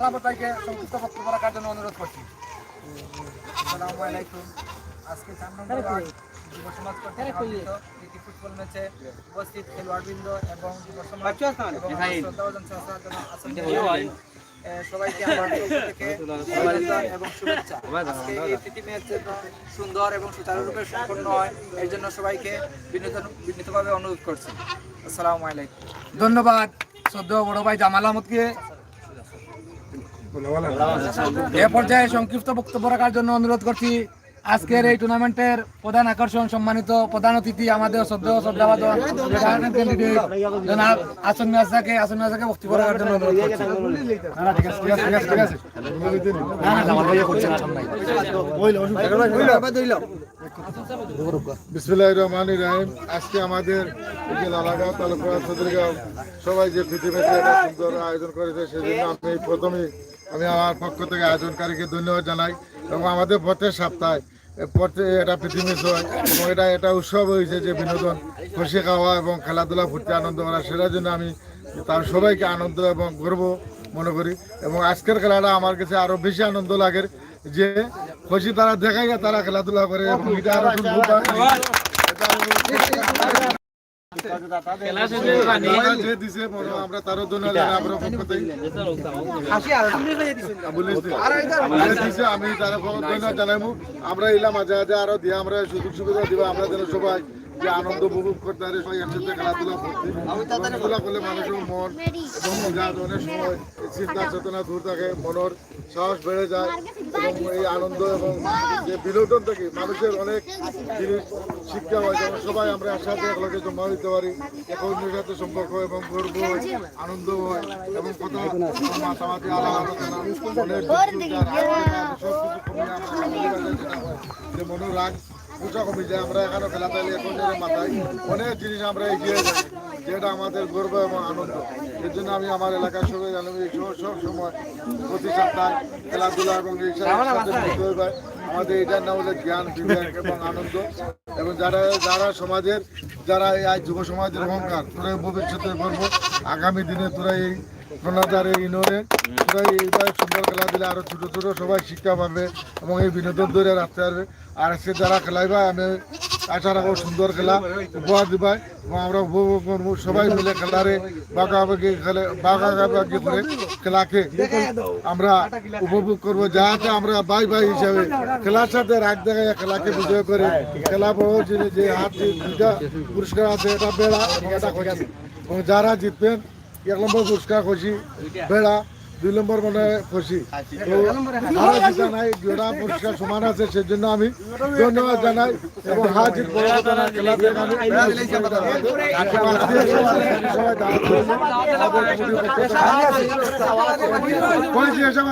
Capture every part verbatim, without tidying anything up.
খেলাফত ভাইকে সংক্ষিপ্ত বক্তব্য রাখার জন্য অনুরোধ করছি। আসসালামু আলাইকুম। আজকে চার নম্বর ওয়ার্ড যুব সমাজ কর্তৃক আয়োজিত প্রীতি ফুটবল ম্যাচে উপস্থিত খেলোয়াড়বৃন্দ এবং যুব সমাজ এবং আমার শ্রদ্ধাভাজন চাচা জনাব হাসান মিয়া, এ, সবাইকে আমার পক্ষ থেকে অভিনন্দন এবং শুভেচ্ছা। আজকে এই প্রীতি ম্যাচ যেন সুন্দর এবং সুচারুরূপে সম্পন্ন হয়, এর জন্য সবাইকে বিনীত, বিনীতভাবে অনুরোধ করছি। আসসালামু আলাইকুম। ধন্যবাদ শ্রদ্ধেয় বড় ভাই জামাল আহমদকে। এ পর্যায়ে সংক্ষিপ্ত বক্তব্য রাখার জন্য অনুরোধ করছি আজকের এই টুর্নামেন্টের প্রধান আকর্ষণ, সম্মানিত প্রধান অতিথি, আমাদের শ্রদ্ধেয় শ্রদ্ধাভাজন চেয়ারম্যান ক্যান্ডিডেট জনাব হাসান মিয়া চাচাকে, হাসান মিয়া চাচাকে বক্তব্য রাখার জন্য অনুরোধ করছি। না, না, ঠিক আছে, ঠিক আছে, ঠিক আছে, ঠিক আছে। না, না, আমার ভাইয়া করছে না, সামনে। বিসমিল্লাহির রহমানির রহিম। আজকে আমাদের এই যে লালাগাঁও, তালুকপাড়া, চৌধুরীগাঁও সবাই যে প্রীতি ম্যাচের একটা সুন্দর আয়োজন করেছে, সেজন্য আমি প্রথমেই আমি আমার পক্ষ থেকে আয়োজনকারীকে ধন্যবাদ জানাই। এবং আমাদের প্রত্যেক সপ্তাহে এ, প্রত্যেক একটা প্রীতি ম্যাচ হয় এবং এটা, এটা উৎসব হয়েছে যে বিনোদন, খুশি খাওয়া এবং খেলাধুলা, ফুর্তি, আনন্দ করা, সেটার জন্য আমি তার সবাইকে আনন্দ এবং গর্ব মনে করি। এবং আজকের খেলাটা আমার কাছে আরো বেশি আনন্দ লাগে যে খুশি তারা দেখাইয়া তারা খেলাধুলা করে এবং এটা আরো সুন্দর লাগে। এটা আরো খেলা শেষে পানি। আমরা যে দিছে, মনে হয় আমরা তারও ধন্যবাদ জানাই, আমরা পক্ষ থেকে। বলিস তো। যে দিছে, আমি তারও ধন্যবাদ জানাইমু। আমরা এলাম মাঝে মাঝে আরো দিয়া আমরা সুযোগ সুবিধা দিবা, আমরা যেন সবাই যে আনন্দ উপভোগ করতে পারে, সবাই একসাথে খেলাধুলা করতে। খেলাধুলা করলে মানুষের মন এবং মেজাজ অনেক সময় চিন্তা চেতনা দূর থাকে, মনের সাহস বেড়ে যায় এবং এই আনন্দ এবং যে বিনোদন থেকে মানুষের অনেক জিনিস শিক্ষা হয়। যেমন সবাই আমরা একসাথে একলগে জমা হইতে পারি, একে অন্যের সাথে সম্পর্ক এবং গর্ব হয়, আনন্দ হয় এবং কথা মাতামাতি, আলাপ আলোচনা, অনেক কিছু যার আগে সব কিছু কমিয়ে আমরা যে মনে রাগ গুছা কমে যায়। আমরা এখানে খেলা থাকলে এখন যেন মাথায় অনেক জিনিস আমরা এগিয়ে যাই, যেটা আমাদের গর্ব এবং আনন্দ। এর জন্য আমি আমার এলাকার সবাই জানাবো, এই সব, সব সময় প্রতি সপ্তাহে খেলাধুলা এবং এই সাথে সাথে যুক্ত হয়ে যায়। আমাদের এটার নাম হলো জ্ঞান, বিবেক এবং আনন্দ। এবং যারা, যারা সমাজের, যারা এই আজ যুব সমাজের অহংকার, তোরা এই ভবিষ্যতে গর্ব, আগামী দিনে তোরা এই প্রণাদার এই ইনোরে, তোরা এইভাবে সুন্দর খেলা দিলে আরো ছোট ছোট সবাই শিক্ষা পাবে এবং এই বিনোদন ধরে রাখতে পারবে। আর আজকে যারা খেলাইবা, আমি আশা রাখবো সুন্দর খেলা উপহার দিবাই এবং আমরা উপভোগ করবো। সবাই মিলে খেলারে বাগাবাগি খেলে, বাগাবাগি করে খেলাকে আমরা উপভোগ করবো, যাতে আমরা ভাই ভাই হিসাবে খেলার সাথে রাগ দেখাইয়া খেলাকে বিজয় করে খেলা বড় জিনিস যে হাত যে দুইটা পুরস্কার আছে, এটা বেড়া এবং এটা খসি। এবং যারা জিতবেন, এক নম্বর পুরস্কার খসি, বেড়া, দুই নম্বর মনে হয় খসি। তো আরো জিতা নাই, দুইটা পুরস্কার সমান আছে, সেজন্য আমি ধন্যবাদ জানাই এবং হাজির বড় কথা না, খেলা থেকে আমি সবাই দাঁড়ান। কই দিয়ে যাবো?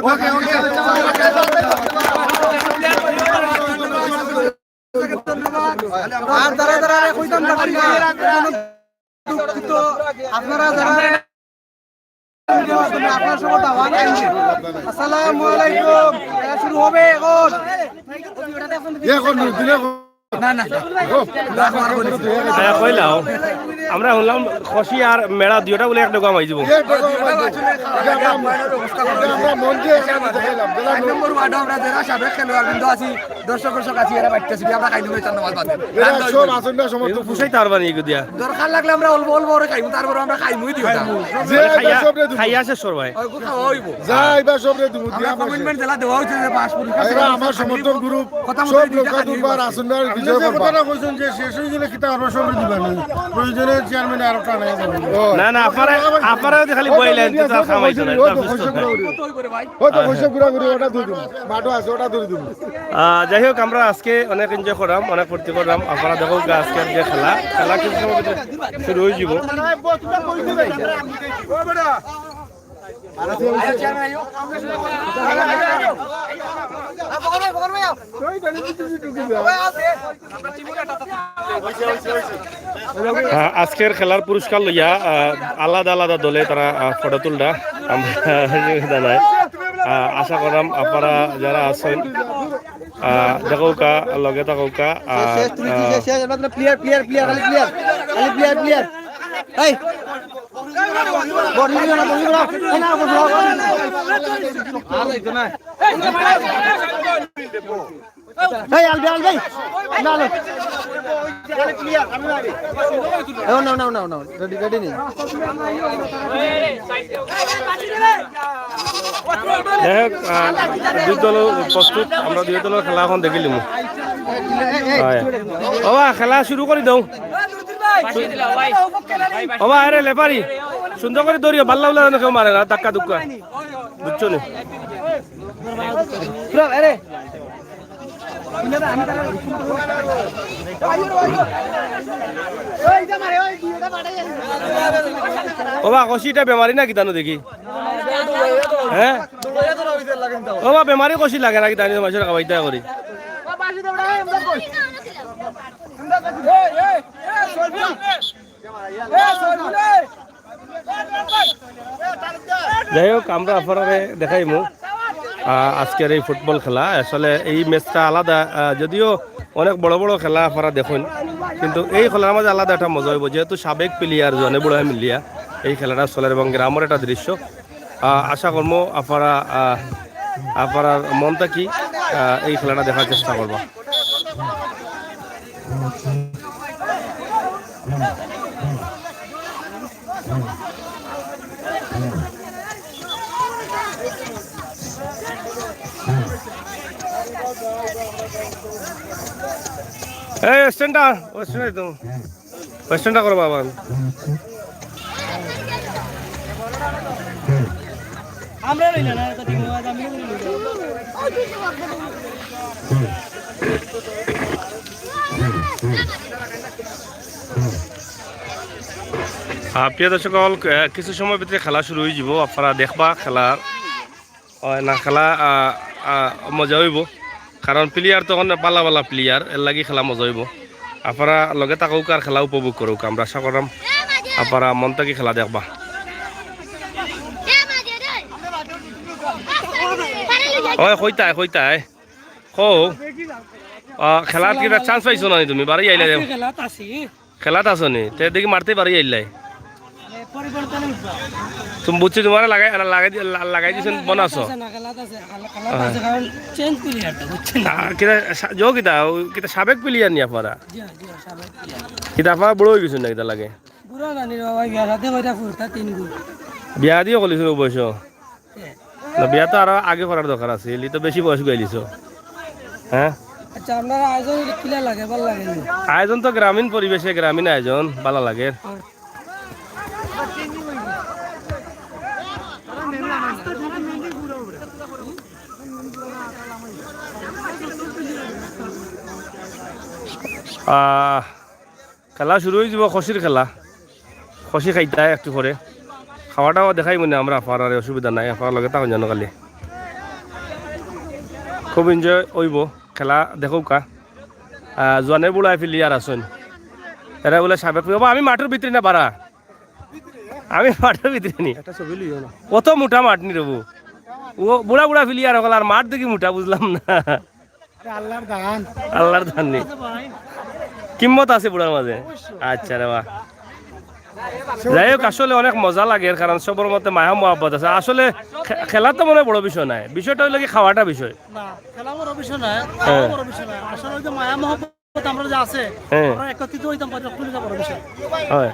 আর যারা যারা কইতাম না, দুঃখিত, আপনারা যারা আপনারা সব দাওয়াত আইছেন। আসসালামু আলাইকুম। খেলা শুরু হবে এখন। এখন দিলে না, না, না। হ্যাঁ, কইলাও। আমরা শুনলাম খসি আর মেড়া দুইটা বলে এক ডোকা মাই দিব। আমরা মন দিয়ে চার নম্বর ওয়ার্ডে আমরা যারা সাবেক খেলোয়াড় বৃন্দ আছি, দর্শক দর্শক আছি, এরা বাইতে আছি, আমরা খাইনি চার নম্বর বাদে। এরা সব আসন না সমর্থক। পুষাই তার বানি এগু দিয়া। দরকার লাগলে আমরা অল্প অল্প করে খাইমু, তারপরে আমরা খাইমুই দিও না। যে খাইয়া, সবরে দিব। খাইয়া শেষ করবাই। ওই গু খাওয়া হইব। যা এবার সবরে দিব, আমরা দিয়া আমরা কমিটমেন্ট জেলা দেওয়া হইছে যে পাঁচ পুলিশ আছে। এরা আমার সমর্থক গ্রুপ, কথা মতো সব দিতে লোক খালি দুবার হইব। আসন না আপনি বিজয় যে করবা। কথাটা কইছেন যে শেষ হয়ে গেলে কিতা আমরা সবরে দিবা না? প্রয়োজনে চেয়ারম্যান আরো টানা যাবে। ও। না, না, আপনারা, আপনারা যদি খালি বইলেন, তো আর খামাইতো না, ওই তো এটা বুঝতে কইছে হবে। ঘুরাঘুরি। ওই তো কইছে ঘুরাঘুরি, ওটা ধরে দিব। মাঠও আছে, ওটা ধরে দিব। আহ, যাই হোক, আমরা আজকে অনেক এনজয় করলাম, অনেক ফুর্তি করলাম। আপনারা দেখো আজকের যে খেলা, খেলা কিছু সময় ভিতরে শুরু হয়ে যাব। আহ, আজকের খেলার পুরস্কার লইয়া, আহ, আলাদা আলাদা দলে তারা, আহ, ফটো তুলরা। আমরা জানাই, আহ, আশা করলাম আপনারা যারা আছেন, আহ, দেখো কা, লগে থাকো কা, আহ, শেষ, তুমি কি আহ, শেষ, শেষ, মাত্র প্লেয়ার, প্লেয়ার, প্লেয়ার, খালি প্লেয়ার, খালি প্লেয়ার, প্লেয়ার। এই। এই, আলবে, আলবে। না, না। ও, না, না, না, না। রেডি, রেডি নেই। যাই হোক, আহ, দুই দল প্রস্তুত, আমরা দুই দলর খেলা এখন দেখিলিমু। হয়। ওবা, খেলা শুরু করি দাও। ওবা, আরে লেপারি, সুন্দর করি ধরিও, বাল্লা উল্লা যেন কেউ মারে না, ধাক্কা ধুক্কা। বুঝছো নি? ওবা, কষিটা বেমারি না কিতানো দেখি? হ্যাঁ? ওবা, বেমারি কষি লাগে না কিতানি, তোমার সাথে খাওয়াইতে করি। যাই হোক, আমরা আপনারারে দেখাইমু, আহ, আজকের এই ফুটবল খেলা। আসলে এই ম্যাচটা আলাদা, আহ, যদিও অনেক বড় বড় খেলা আপনারা দেখইন, কিন্তু এই খেলার মাঝে আলাদা একটা মজা অইবো, যেহেতু সাবেক প্লেয়ার জনে বুড়া মিলিয়া এই খেলাটা চলের এবং গ্রামর একটা দৃশ্য। আহ, আশা করমু আপনারা, আহ, আপনারার মন থাকি, আহ, এই খেলাটা দেখার চেষ্টা করবা। এই স্ট্যান্ডটা, ওই স্ট্যান্ডটা তো। ওই স্ট্যান্ডটা করো বাবা। আমরা রইলে না, তো ঠিক আছে, আমি রইলে। আহ, প্রিয় দর্শক অকল, আহ, কিছু সময় ভিতরে খেলা শুরু অই যিবো, আপনারা দেখবা খেলা। অয় না খেলা, আহ, আহ, মজা অইবো, কারণ প্লেয়ার তো অখন বালা বালা প্লেয়ার, এর লাগি খেলা মজা অইবো। আপনারা লগে থাকউক আর খেলা উপভোগ করউক, আমরা আশা করলাম আপনারা মন থাকি খেলা দেখবা। অয় কইতায়, কইতায়। কও, আহ, খেলাত কিতা চান্স পাইছো না নি তুমি? বাড়ি আইলা দেও। খেলাত আছি। খেলাত আছো নি? তে দেখি মারতে বাড়ি আইলাই। তুমি বুঝছি তোমার লাগাই, লাগাই দি-, লা-, লাগাই দিছেন না, না, বনাসো। খেলাত আছে না, খেলাত আছে। খেলা-, খেলাত আছে, কারণ চেঞ্জ করি আর তো, বুঝছেন না? আহ, কিতা সা-, জো কিতা, ও কিতা সাবেক প্লেয়ার নি আপনারা? জি, জি, সাবেক প্লেয়ার। কিতা আপনারা বুড়া অই গেছইন না কিতা লাগে? বুড়া না নি রে বাবা, বিয়া শাদী কইরা ফুরতা তিন গুণ। বিয়া দিও কলিছইন অবশ্য। না, বিয়া তো আরো আগে করার দরকার আছিল, ই তো বেশি বয়স গইলিছো। হ্যাঁ? আচ্ছা, আপনার আয়োজন কিলা লাগে, ভালা লাগে নি? আয়োজন তো গ্রামীণ পরিবেশে, গ্রামীণ আয়োজন, ভালা লাগে। হ্যাঁ। আহ, খেলা শুরু অই যিবো, কষির খেলা। কষি খাইতায় একটু পরে। খাওয়াটাও দেখাইমু নে আমরা, আপনারারে অসুবিধা নাই, আপনারা লগে থাকইন যেন খালি। খুব এনজয় অইবো, খেলা দেখউক্কা। আহ, জোয়ানে বুড়ায় প্লেয়ার আছইন। এরা বুলে সাবেক প্লেয়ার। বাবা, আমি মাঠর ভিতরে না বারা। আমি মাঠর ভিতরে নি। একটা ছবি লইও না। অত মোটা মাঠ নি রে বউ। ও বুড়া বুড়া প্লেয়ার অকল আর মাঠ দেখি মোটা, বুঝলাম না। আল্লাহর দান। আল্লাহর দান নি। কিম্মত আছে বুড়ার মাঝে। আচ্ছা রে বাহ। যাই হোক, আসলে অনেক মজা লাগে, এর কারণ সবর মধ্যে মায়া মহব্বত আছে। আসলে খে-, খেলা তো মনে হয় বড় বিষয় নয়, বিষয়টা অইলো কি খাওয়াটা বিষয়। না, খেলা বড় বিষয় নয়, হ্যাঁ। খাওয়া বড় বিষয় নয়। আসলে ওই যে মায়া মহব্বত আমরা যে আছে, হ্যাঁ। আমরা একত্রিত অইতাম পারি, ওটা বড় বিষয়। হয়।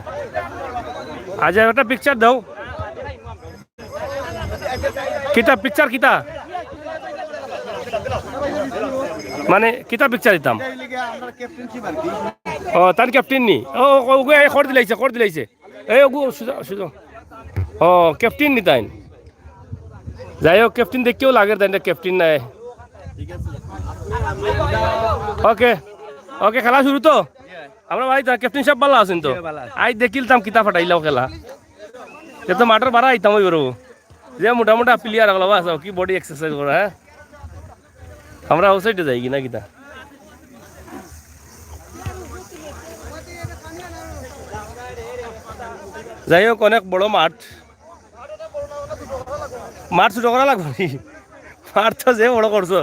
আচ্ছা, একটা পিকচার দাও। কিতা পিকচার কিতা? মানে, কিতা পিকচার দিতাম? ও, তার ক্যাপ্টেন নি? ও, ও, ওগু, এই খড় দিলাইছে, খড় দিলাইছে। এই ওগু, সুজা, সুজা। ও, ক্যাপ্টেন নি তাইন? যাই হোক, ক্যাপ্টেন দেখিও লাগে, তাইন ক্যাপ্টেন নাই। ওকে, ওকে, খেলা শুরু তো? আমরা ভাই, তার ক্যাপ্টেন সাহেব ভালা আছইন তো? জি, ভালা আছি। আই দেখিলতাম কিতা ফাটাইলাও খেলা। এ তো মাঠর বারা আইতাম অই বড়। যে মোটা মোটা প্লেয়ার অকল আছে, কি বডি এক্সারসাইজ করে, হ্যাঁ? আমরা আউটসাইডে যাই কি না কিতা? যাই হোক, অনেক বড় মাঠ। মাঠ ছোট করা লাগবো নি? মাঠ তো যে বড় করছো,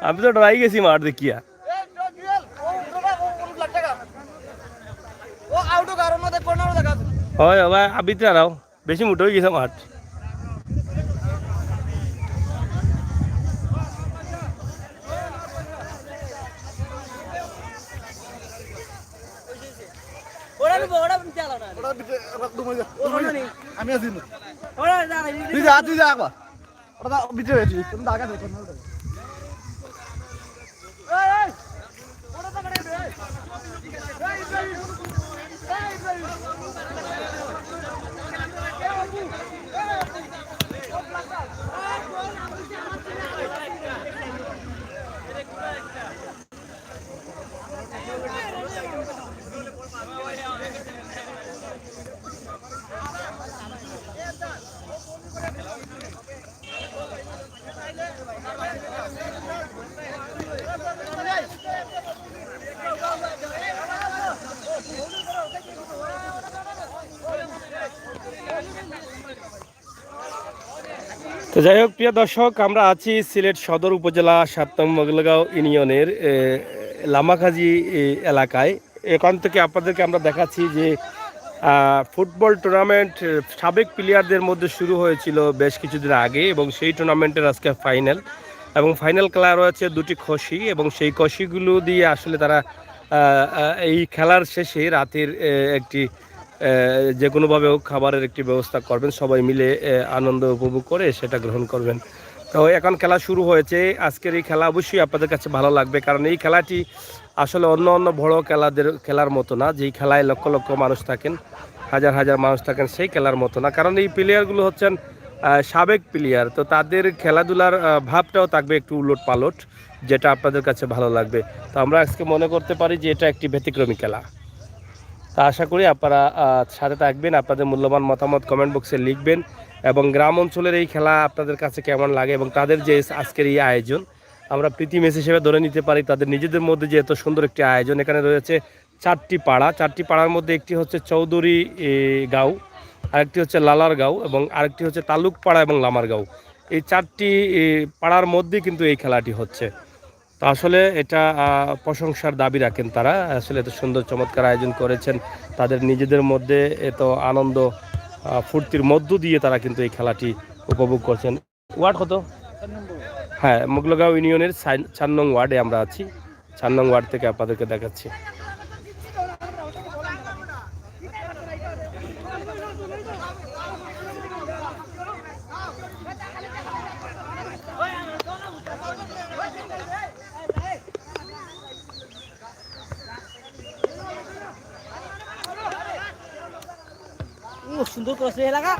আমি তো ডরাই গেছি মাঠ দেখিয়া। হয়, হয়, ভাই, ভিতরে আও। বেশি মোটা অই গেছে মাঠ। ওরা নিবো, ওরা নিতে আলো না। ওরা দিতে, ওরা দমে যা, দমে যা। আমি আছি না। ওরা যা, এই তুই যা, তুই যা একবার। ওরা তো ভিতরে রয়েছে, তুমি তো আগে দেখো না। এই, এই, ওরা তো মানে, এই, এই, ইব্রাহিম, এই, ইব্রাহিম। তো যাই হোক, প্রিয় দর্শক, আমরা আছি সিলেট সদর উপজেলা সাত নং মোগলগাঁও ইউনিয়নের, এ, লামাকাজি, এ, এলাকায়। এখান থেকে আপনাদেরকে আমরা দেখাচ্ছি যে, আহ, ফুটবল টুর্নামেন্ট, এ, সাবেক প্লেয়ারদের মধ্যে শুরু হয়েছিল বেশ কিছুদিন আগে এবং সেই টুর্নামেন্টের আজকে ফাইনাল। এবং ফাইনাল খেলা রয়েছে দুটি খসি এবং সেই খসিগুলো দিয়ে আসলে তারা, আহ, আহ, এই খেলার শেষে রাতের, এ, একটি, এ, যে কোনোভাবে হোক খাবারের একটি ব্যবস্থা করবেন, সবাই মিলে, এ, আনন্দ উপভোগ করে সেটা গ্রহণ করবেন। তো এখন খেলা শুরু হয়েছে। আজকের এই খেলা অবশ্যই আপনাদের কাছে ভালো লাগবে, কারণ এই খেলাটি আসলে অন্য অন্য বড় খেলাদের, খেলার মতো না, যেই খেলায় লক্ষ লক্ষ মানুষ থাকেন, হাজার হাজার মানুষ থাকেন, সেই খেলার মতো না। কারণ এই প্লেয়ারগুলো হচ্ছেন, আহ, সাবেক প্লেয়ার, তো তাদের খেলাধুলার, আহ, ভাবটাও থাকবে একটু উলট পালট, যেটা আপনাদের কাছে ভালো লাগবে। তো আমরা আজকে মনে করতে পারি যে এটা একটি ব্যতিক্রমী খেলা। তা আশা করি আপনারা, আহ, সাথে থাকবেন, আপনাদের মূল্যবান মতামত কমেন্ট বক্সে লিখবেন এবং গ্রাম অঞ্চলের এই খেলা আপনাদের কাছে কেমন লাগে এবং তাদের যে আজকের এই আয়োজন, আমরা প্রীতি ম্যাচ হিসেবে ধরে নিতে পারি। তাদের নিজেদের মধ্যে যে এত সুন্দর একটি আয়োজন, এখানে রয়েছে চারটি পাড়া। চারটি পাড়ার মধ্যে একটি হচ্ছে চৌধুরী, এ, গাঁও, আরেকটি হচ্ছে লালার গাঁও এবং আরেকটি হচ্ছে তালুক পাড়া এবং লামার গাঁও। এই চারটি, এ, পাড়ার মধ্যে কিন্তু এই খেলাটি হচ্ছে। তো আসলে এটা, আহ, প্রশংসার দাবি রাখেন তারা। আসলে এত সুন্দর চমৎকার আয়োজন করেছেন, তাদের নিজেদের মধ্যে এত আনন্দ, আহ, ফুর্তির মধ্য দিয়ে তারা কিন্তু এই খেলাটি উপভোগ করছেন। ওয়ার্ড কত? হ্যাঁ, মোগলগাঁও ইউনিয়নের চার, চার নং ওয়ার্ডে আমরা আছি। চার নং ওয়ার্ড থেকে আপনাদেরকে দেখাচ্ছি। ও, সুন্দর করেছে এলাকা।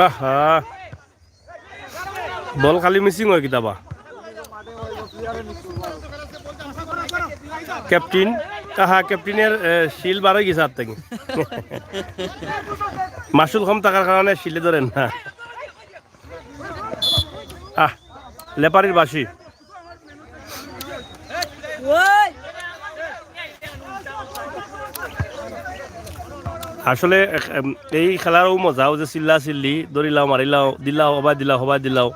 আহা, বল খালি মিসিং হয় কিতাবা। ক্যাপ্টেন, আহা, ক্যাপ্টেনের, এ, শিল বার হয়ে গেছে হাত থেকে। মাসুল কম থাকার কারণে শিলে ধরেন না। আহ, লেপারির বাঁশি। আসলে, এম, এই খেলারও মজা, ওই যে চিল্লা চিল্লি, দৌড়িলাও, মারিলাও, দিলাও, হবাই দিলাও, হবাই দিলাও,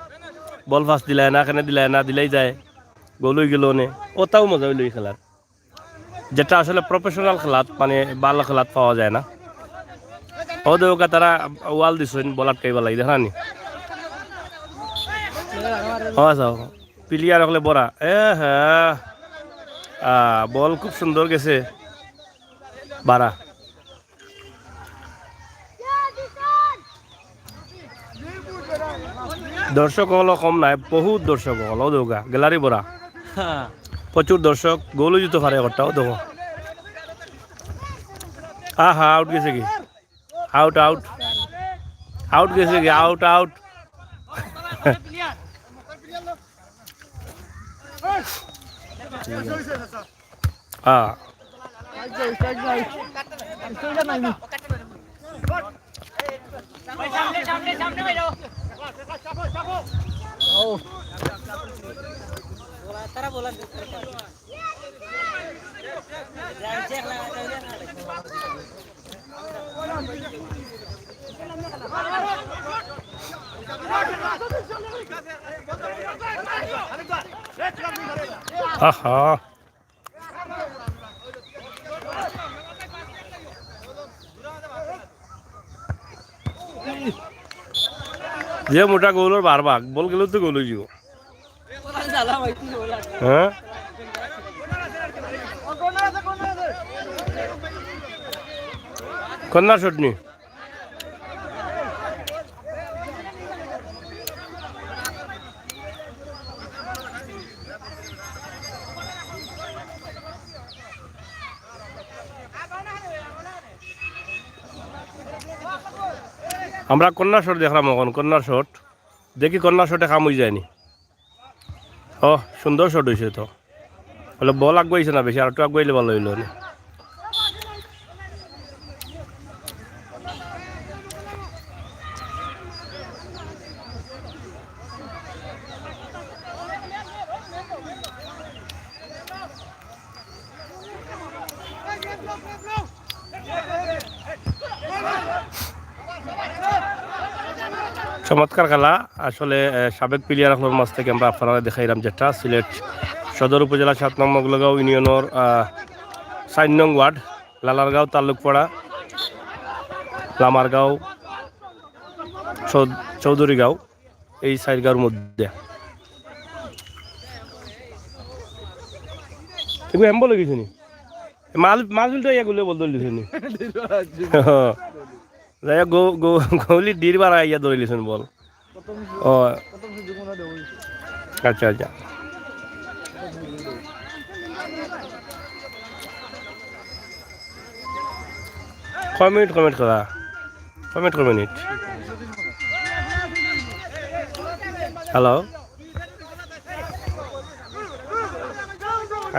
বল পাস দিলায় না, কেনে দিলায় না, দিলাই যায়, গোল হয়ে গেল নে, ওটাও মজা হইলো এই খেলার। যেটা আসলে প্রফেশনাল খেলাত, মানে, ভালো খেলাত পাওয়া যায় না। ও দেখো, তারা ওয়াল দিছইন, বল আটকাইবার লাগি, দেখা নি? ও, আচ্ছা, প্লেয়ার হকলে বড়া। এ হ্যাঁ। আ, বল খুব সুন্দর গেছে। বাড়া। দর্শক হকল কম নাই, বহুত দর্শক হকল, ও দেখো, গ্যালারি ভরা। হ্যাঁ। প্রচুর দর্শক, গোলও দিতে পারে একটা, ও দেখো। আহা, আউট গেছে কি? Out, out. আউট গেছে কি? Out, out. আ। আহা। যে মোটা গোলর বারবার বল গেলেও তো গোল অইযিবো। হ্যাঁ, কর্নার শট নি। আমরা কর্নার শট দেখলাম, এখন কর্নার শট দেখি, কর্নার শটে কাম অই যায়নি। ও, সুন্দর শট অইছে তো। বলে বল আগুয়াইছে না বেশি, আর একটু আগুয়াইলে ভালো অইলো নে। চমৎকার খেলা আসলে। আহ, সাবেক প্লেয়ার অকলর মাঝ থাকি আমরা আপনারারে দেখাইলাম যেটা সিলেট সদর উপজেলা সাত নং মগলগাঁও ইউনিয়নর, আহ, চার নং ওয়ার্ড, লালারগাঁও, তালুকপাড়া, লামারগাঁও, চৌ-, চৌধুরীগাঁও, এই চাইর গাঁওর মধ্যে। এগু হ্যান্ডবল অই গেছে নি? মাল-, মাহফিল তো ইয়া গুলে বল ধরলি নি। যাই হোক, গো-, গো-, গোলি ডির বাড়া ইয়া ধরলি নি বল। ও। আচ্ছা, আচ্ছা। কয় মিনিট, কয় মিনিট খেলা? কয় মিনিট, কয় মিনিট? হ্যালো?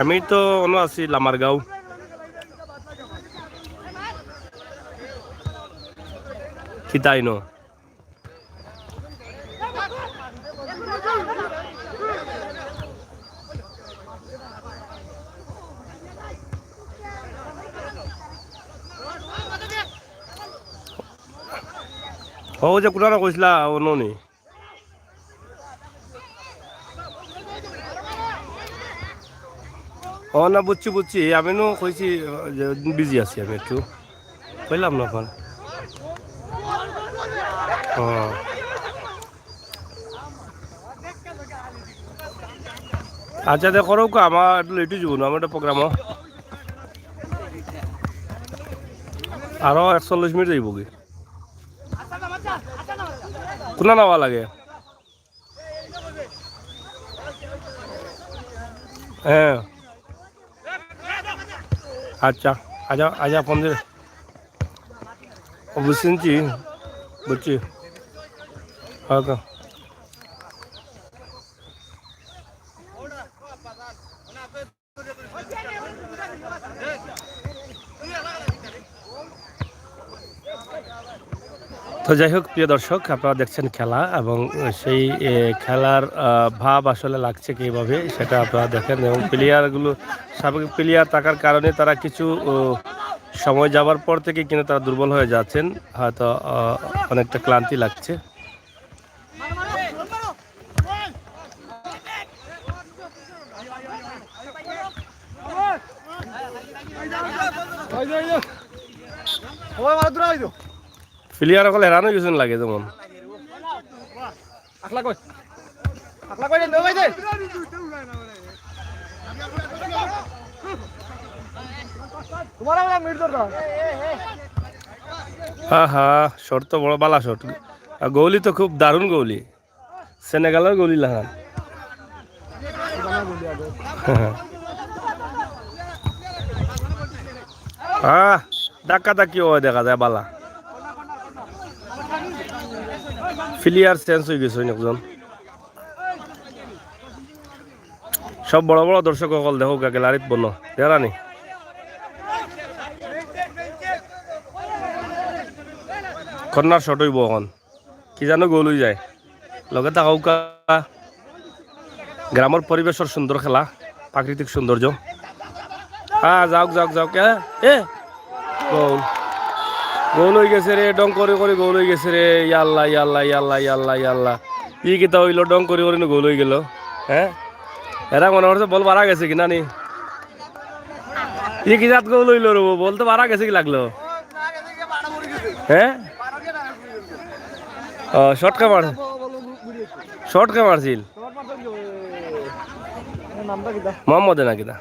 আমি তো অনো আছি লামারগাঁও। কিতা ইনো? ও যে কুনানো কইছলা, অনো নি। ও না, বুঝছি, বুঝছি। আমি নু কইছি, আহ, যে বিজি আছি আমি একটু। কইলাম না অখন। ও। আচ্ছা, দে করউক্কা, আমার একটু লেট অই যাইবো না, আমার একটা প্রোগ্রামও। আরো একচল্লিশ মিনিট যাইবো কি? কুনানো আওয়া লাগে? হ্যাঁ। আচ্ছা, আচ্ছা, আচ্ছা, ফোন দিলে। ও, বুঝছি, বুঝছি। ওকে। তো যাই হোক, প্রিয় দর্শক, আপনারা দেখছেন খেলা এবং সেই, এ, খেলার, আহ, ভাব আসলে লাগছে কিভাবে সেটা আপনারা দেখেন। এবং প্লেয়ারগুলো, সাবেক প্লেয়ার থাকার কারণে তারা কিছু, ও, সময় যাওয়ার পর থেকে কিন্তু তারা দুর্বল হয়ে যাচ্ছেন, হয়তো, আহ, অনেকটা ক্লান্তি লাগছে। প্লেয়ার অকল হেরান অই গেছইন লাগে যেমন। আকলা কই? আকলা কই রে, দৌড়াই দে। তোমার আমরা মিড দরকার। হা হা, শট তো বড় বালা শট। আর গোলি তো খুব দারুণ গোলি। সেনেগালর গোলি লাখান। আহ, ধাক্কা ধাক্কি অয় দেখা যায় বালা। প্লেয়ার চেঞ্জ অই গেছে একজন। সব বড় বড় দর্শক অকল দেখউক্কা, গ্যালারিত বনো। দেখরানি? কর্নার শট অইবো অখন। কি জানো গোল অই যায়। লগে থাকউক্কা। গ্রামর পরিবেশর সুন্দর খেলা, প্রাকৃতিক সৌন্দর্য। হ্যাঁ, যাউক, যাউক, যাউক। এ, এ, গোল। গোল অই গেছে রে, ডং করি করি গোল অই গেছে রে। ইয়াল্লা, ইয়াল্লা, ইয়াল্লা, ইয়াল্লা, ইয়াল্লা। ই কিতা অইলো, ডং করি করি নু গোল অই গেল। হ্যাঁ? এরা মনে করছে বল বাড়া গেছে কিনা নি? ই কি জাত গোল অইলো রে, বল তো বাড়া গেছে কি লাগলো? হ্যাঁ? ও, শর্ট কে মার-, শর্ট কে মারছিল? মোহাম্মদে না কিতা?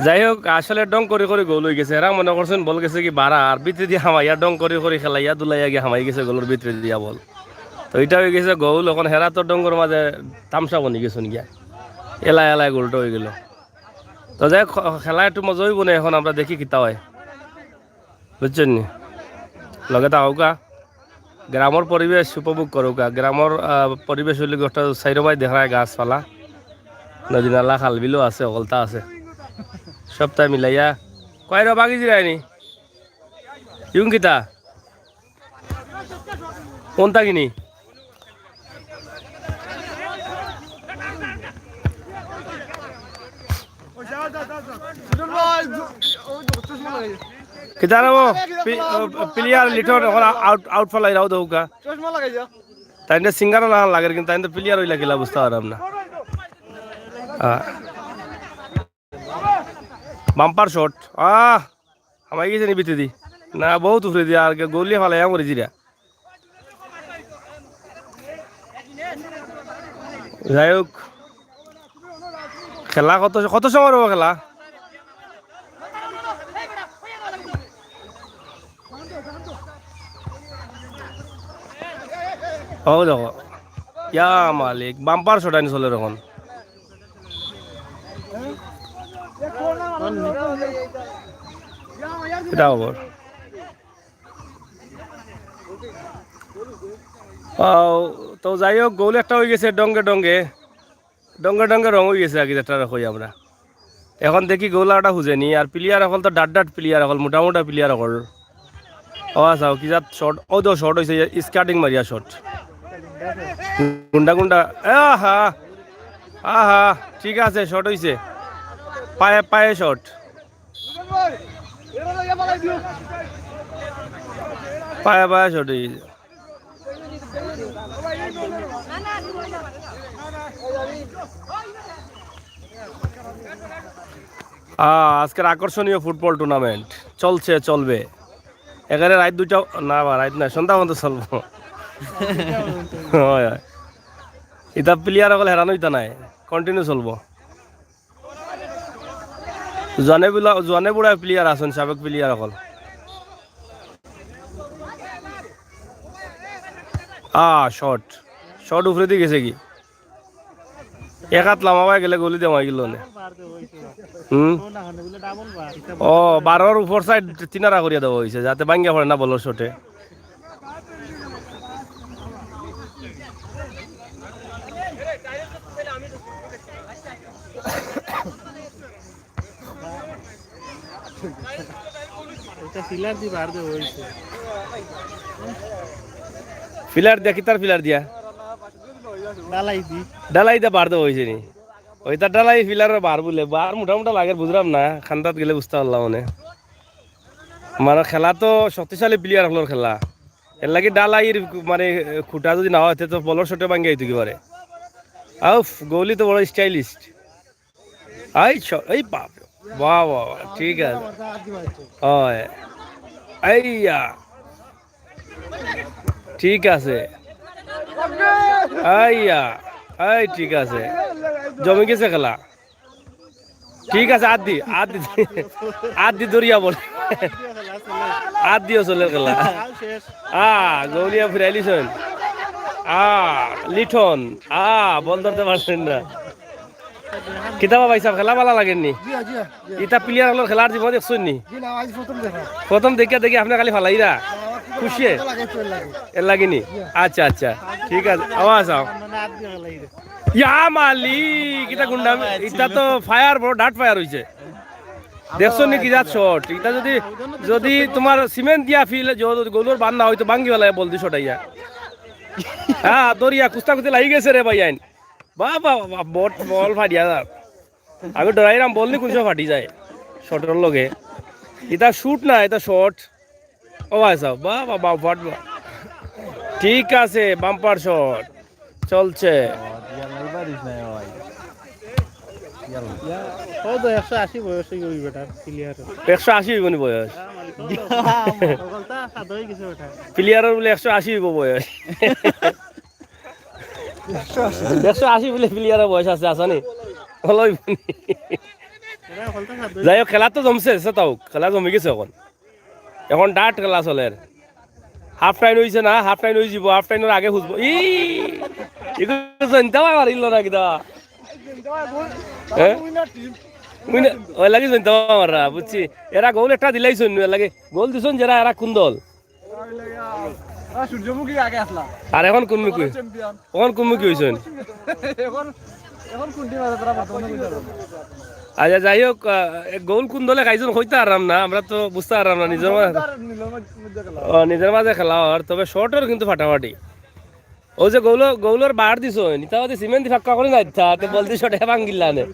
যাই হোক, আসলে ডং করি করি গোল অই গেছে। এরা মনে করছেন বল গেছে কি বাড়া, আর ভিতরে দিয়া হামাইয়া ডং করি করি খেলাইয়া দুলাইয়া গিয়া হামাই গেছে গোলর ভিতরে দিয়া বল। তো ইটা অই গেছে গোল। এখন হেরা তো ডঙ্গর মাঝে তামশা বনি গেছইন গিয়া, এলা এলায় গোলটা অই গেল। তো যাই হোক, খ-, খেলা একটু মজা অইবো না, এখন আমরা দেখি কিতা অয়। বুঝছইন নি? লগে থাকউক্কা, গ্রামর পরিবেশ উপভোগ করউক্কা। গ্রামর, আহ, পরিবেশ অইলে কি একটা চাইরোবায় দেখরায় গাছপালা, নদী নালা, খাল বিলও আছে, হকলতা আছে। সবতায় মিলাইয়া। কই রে, বাগি জিরায়নি? ইউন কিতা? কোনটা কিনি? কিতা রে ও? পি-, ও, প্লেয়ার লিটন এখন আউট, আউট ফালাই রাও দেউক্কা। তাইন তো সিঙ্গার লাগান লাগের, কিন্তু তাইন তো প্লেয়ার অইলা কিলা বুঝতাম পারলাম না। আহ। Bumper shot. আহ! হামাই গেছে নি ভিতরেদি? না, বহুত উপরেদি, আর গলিয়ে ফালাইয়া মরি জিরা। যাই হোক, খেলা কত, কত সময় অইবো খেলা? ও দেখো, ইয়া মালিক, বাম্পার শট আনি চলের এখন। এটা খবর। আও, তো যাই হোক, গোল একটা অই গেছে ডঙ্গে ডঙ্গে। ডঙ্গে ডঙ্গে রং অই গেছে, আগে যেটা কই আমরা। এখন দেখি গোল একটা খুজে নি, আর প্লেয়ার অকল তো ডাট ডাট প্লেয়ার অকল, মোটা মোটা প্লেয়ার অকল। ও আচ্ছা, ও কি জাত শট, ও তো শট অইছে, স্কার্টিং মারিয়া শট। গুন্ডা গুন্ডা, এ আহা, আহা, ঠিক আছে, শট অইছে। পায়ে, পায়ে শট। পায়ে, পায়ে শট অইছে। আহ, আজকের আকর্ষণীয় ফুটবল টুর্নামেন্ট চলছে, চলবে। এখানে রাইত দুইটা, না বা রাইত না, সন্ধ্যা পর্যন্ত চলবো। হয়, হয়। ইতা প্লেয়ার অকল হেরান অইতা নায়, কন্টিনিউ চলবো। জোয়ানে বুলা-, জোয়ানে বুড়া প্লেয়ার আছইন, সাবেক প্লেয়ার অকল। আহ, শট। শট উপরেদি গেছে কি? এক হাত লামাবায় গেলে গলি দেওয়া গেল নে। হুম। ও, বারোর উপর সাইড তিনারা করিয়া দেওয়া অইছে, যাতে ভাঙ্গিয়া পড়ে না বলর শটে। এটা ফিলার দি বার দেওয়া অইছে। ফিলার দিয়া, কিতার ফিলার দিয়া? ডালাই দি। ডালাই দিয়া বার দেওয়া অইছে নি? ওইটা ডালাই ফিলার বার বুলে, বার মোটা মোটা লাগে, বুঝলাম না, খান্দাত গেলে বুঝতাম পারলাম মানে। মানে খেলা তো শক্তিশালী প্লেয়ার অকলর খেলা। এর লাগি ডালাইর মানে খুঁটা যদি না অয়, তে তো বলর শটে ভাঙ্গি আইতো কি পারে। আউফ, গোলি তো বড় স্টাইলিস্ট। এই ছ-, এই বাপ রে। বাহ, বাহ, বাহ, ঠিক আছে। অয়। এই ইয়া। ঠিক আছে। এই ইয়া। এই ঠিক আছে। জমি গেছে খেলা। ঠিক আছে, আত দি, আত দি, আত দি দরিয়া বল। আত দিও চলের খেলা। আ, গৌলিয়া ফিরাইলিছইন। আ, লিটন। আ, বল ধরতে পারছইন না। কিতা বা ভাই সাহেব, খেলা ভালা লাগের নি? জি, জি, জি। ইতা প্লেয়ার অকলর খেলার জীবন দেখছইন নি? জি না, আইজ প্রথম দেখা। প্রথম দেখিয়া দেখি আপনে খালি ফালাইরা? আমার খুশি? মজা লাগে, চল লাগে। এর লাগি নি? জি। আচ্ছা, আচ্ছা। ঠিক আছে, আওয়াজ আও। না, না, আত দিয়া ফালাই রে। ইয়া মালিক, ইতা গুন্ডা, ইতা তো ফায়ার, বড় ডাট ফায়ার অইছে। দেখছো নি কি জাত শট? ইতা যদি, যদি তোমার সিমেন্ট দিয়া ফিল, যদি গোলর বান না অইতো, ভাঙ্গি ফালাই বল দি শটাইয়া। হ্যাঁ, দরিয়া কুস্তা কুস্তি লাগি গেছে রে ভাই আইন। বাহ, বাহ, বাহ, বট বল ফাটিয়া যার। আমি ডরাইরাম বল নি কোন সময় ফাটি যায়। শটর লগে। ইটা শুট না, ইটা শট। ও ভাই সাহেব, বাহ, বাহ, বাহ, বাহ, বাহ। ঠিক আছে, বাম্পার শট চলছে। ও তো একশো আশি বয়স হয়ে গেল বেটার, প্লেয়ার। একশো আশি হইব নি বয়স? প্লেয়ারর বলে একশো আশি হইব বয়স। একশো আশি বলে প্লেয়ারর বয়স আছে, আছে নি? হলো হইব নি? যাই হোক, খেলা তো জমছে, সে তাও খেলা জমি গেছে এখন। এখন ডার্ট খেলা চলের। হাফ টাইম হইছে না, হাফ টাইম হই যাব, হাফ টাইমর আগে খুঁজবো। ই, এগুলো জানতাম আমার ইল্লো না কিতা? হ্যাঁ? উইনা-, ওই লাগি জানতাম আমরা, বুঝছি। এরা গোল একটা দিলাইছইন, ওই লাগি। গোল দিছইন যারা, এরা কোন দল? আহ, সূর্যমুখী আগে আসলা। আর এখন কোন মুখী? চ্যাম্পিয়ন। এখন কোন মুখী হইছইন? এখন, এখন কোন টিম আছে তারা বর্তমানে বুঝতে পারবো না। আচ্ছা, যাই হোক, আহ, এ গোল কোন দলে খাইছইন কইতে পারলাম না, আমরা তো বুঝতে পারলাম না, নিজের মাঝে, আর নিজের মাঝে, নিজের খেলা। ও, নিজের মাঝে খেলা অর, তবে শটর কিন্তু ফাটাফাটি। ও যে গোল, গোলর বার দিছইন, ইতা বাদে সিমেন্ট দি ফাক্কা করি না, ইতা, তে বল দি শটে ভাঙ্গিলা নে।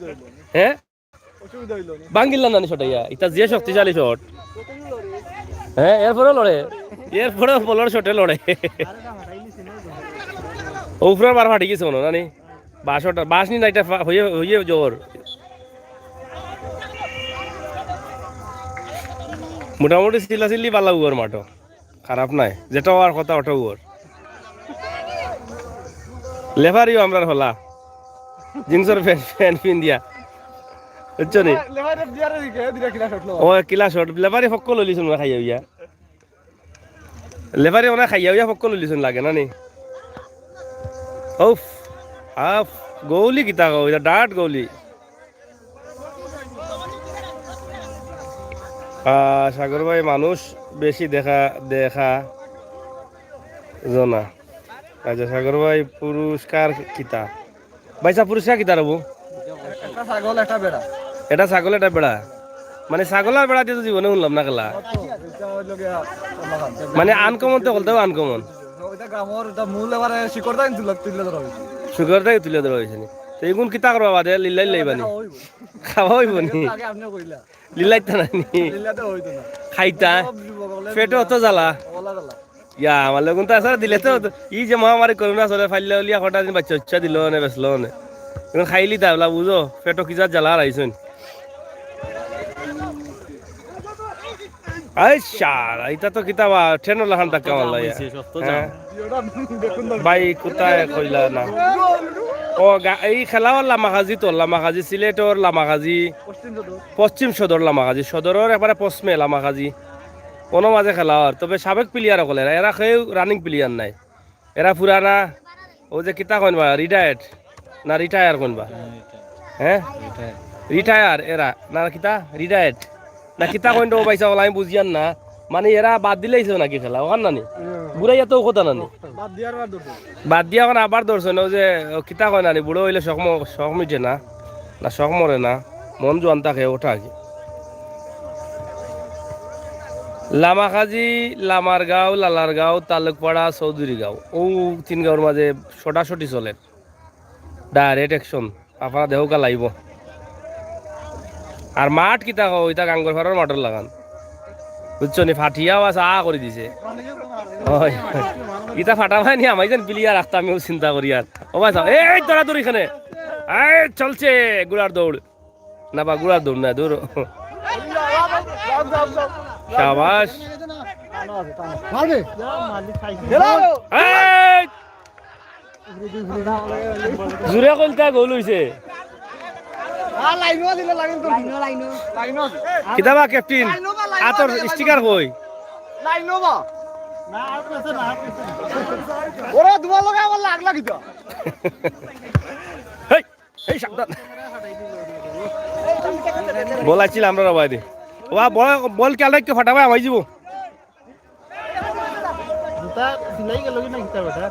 হ্যাঁ? অসুবিধা হইল না। ভাঙ্গিলা না নি শটে ইয়া, ইতা যে শক্তিশালী শট। হ্যাঁ, এরপরেও লড়ে, এরপরেও বলর শটে লড়ে। ও উপরের বার ফাটি গেছে মনে হয়, না নি? বাঁশ ওটা, বাঁশ নি না, এটা ফা-, হইয়ে, হইয়ে জোর। মোটামুটি চিল্লাচিল্লি বালা উগর মাঠো। খারাপ নাই, যেটা হওয়ার কথা ওটা উগর। লেফারিও আমরার হলা। জিন্সর প্যান্ট, প্যান্ট পিন দিয়া। বুঝছো নি? লেফারি বিয়ারে দিকে, দিরা কিলা শট লো। ও, কিলা শট। লেফারি ফক্কল লইলিছইন না খাইয়া হইয়া। লেফারি ওনা খাইয়া হইয়া ফক্কল লইলিছইন লাগে না নি? উফ, আফ, গৌলি কিতা গো, এটা ডার্ট গৌলি। আহ, সাগর ভাই, মানুষ বেশি দেখা, দেখা জনা। আচ্ছা, সাগর ভাই, পুরস্কার কিতা? ভাই সাহেব, পুরস্কার কিতা রবো? একটা ছাগল, একটা বেড়া। এটা ছাগল, এটা বেড়া। মানে, ছাগল আর বেড়া দিয়া তো জীবনে শুনলাম না খেলা। এটা হইল গিয়া কমলাকান্ত। মানে, আনকমন তো বলতেও আনকমন। এটা গ্রামর, এটা মূল এবারে শিকড়টাই তুলে, তুলে ধরা হয়েছে। শিকড়টাই তুলে ধরা হয়েছে নি। তো এগুন কিতা করবা বাদে? লিল্লাই লাইবা নি? খাওয়া হইব। খাওয়া হইব নি? এটা আগে আপনিও কইলা। লিল্লাইতা না নি? লিল্লাতে হইতো না। খাইতা? সব যুবক বলে পেটো অত জ্বালা। ওলা জ্বালা। ইয়া, আমার লোক তো আসলে দিলে তো, ই যে মহামারী করোনা চলে, ফাইল্লা উলিয়া কটা দিন বাচ্চা উচ্চা দিল নে, বেচলো নে। এখন খাইলি তা বলা বুঝো, পেটো কি জাত জ্বালা হারাইছইন। আই শালা, ইটা তো কিতা বা, ট্রেনর লাখান ধাক্কা মারলা ইয়া। হ্যাঁ। ভাই, কোথায় কইলা না? ও, গা-, এই খেলাওয়ার লামাখাজি তো, লামাখাজি, সিলেটর লামাখাজি, পশ্চিম সদর লামাখাজি, সদরর একবারে পশ্চিমে লামাখাজি। কোনো মাঝে খেলা অর, তবে সাবেক প্লেয়ার অকল এরা, এরা কেউ রানিং প্লেয়ার নাই। এরা পুরানা, ও যে কিতা কইন বা, রিটায়ার্ড না রিটায়ার কইন বা? হ্যাঁ? রিটায়ার এরা, না কিতা? রিটায়ার্ড না কিতা কইন রে ও ভাই সাহেব, আমি বুঝিয়ার না। মানে এরা বাদ দিলাইছে নাকি খেলা, ওখান না নি? বুড়াইয়া তো কথা না নি? বাদ দিয়া এখন আবার ধরছে না, ও যে, ও কিতা কয় না নি, বুড়ো হইলে শখ ম-, শখ মিটে না, না শখ মরে না, মন জোয়ান থাকে, ওটা আর কি। লামাখাজি, লামারগাঁও, লালারগাঁও, তালুকপাড়া, চৌধুরীগাঁও, ও তিন গাঁওর মাঝে ছোটাছুটি চলে, ডাইরেক্ট অ্যাকশন। আপনারা দেখো কাল আইব। আর মাঠ কিতা কও, ইটা গাঙ্গর ফাড়ার মাঠর লাখান। বুঝছো নি? ফাটিয়াও আছে, আ করি দিছে। ওই, ইটা ফাটা ভাই নি, আমি যেন প্লেয়ার রাখতাম, আমিও চিন্তা করি আর। ও ভাই, এই দৌড়াদৌড়ি এখানে। এই চলছে ঘোড়ার দৌড়। না বা ঘোড়ার দৌড় না, দৌড়। শাবাশ। এই! জুরে কইলতা গোল হইছে। কিতাবা ক্যাপ্টেন, আতর স্টিকার কই? ওরে, তোমার লগে আমার লাগলা কিতা? হেই, এই সাবধান। বল আইছিল আমরা রবাই দি। ওয়া বল, বল কি আলাইকে ফাটাবা, আমাই যাব। জুতা সিলাই গেল কি না কিতা বেটা?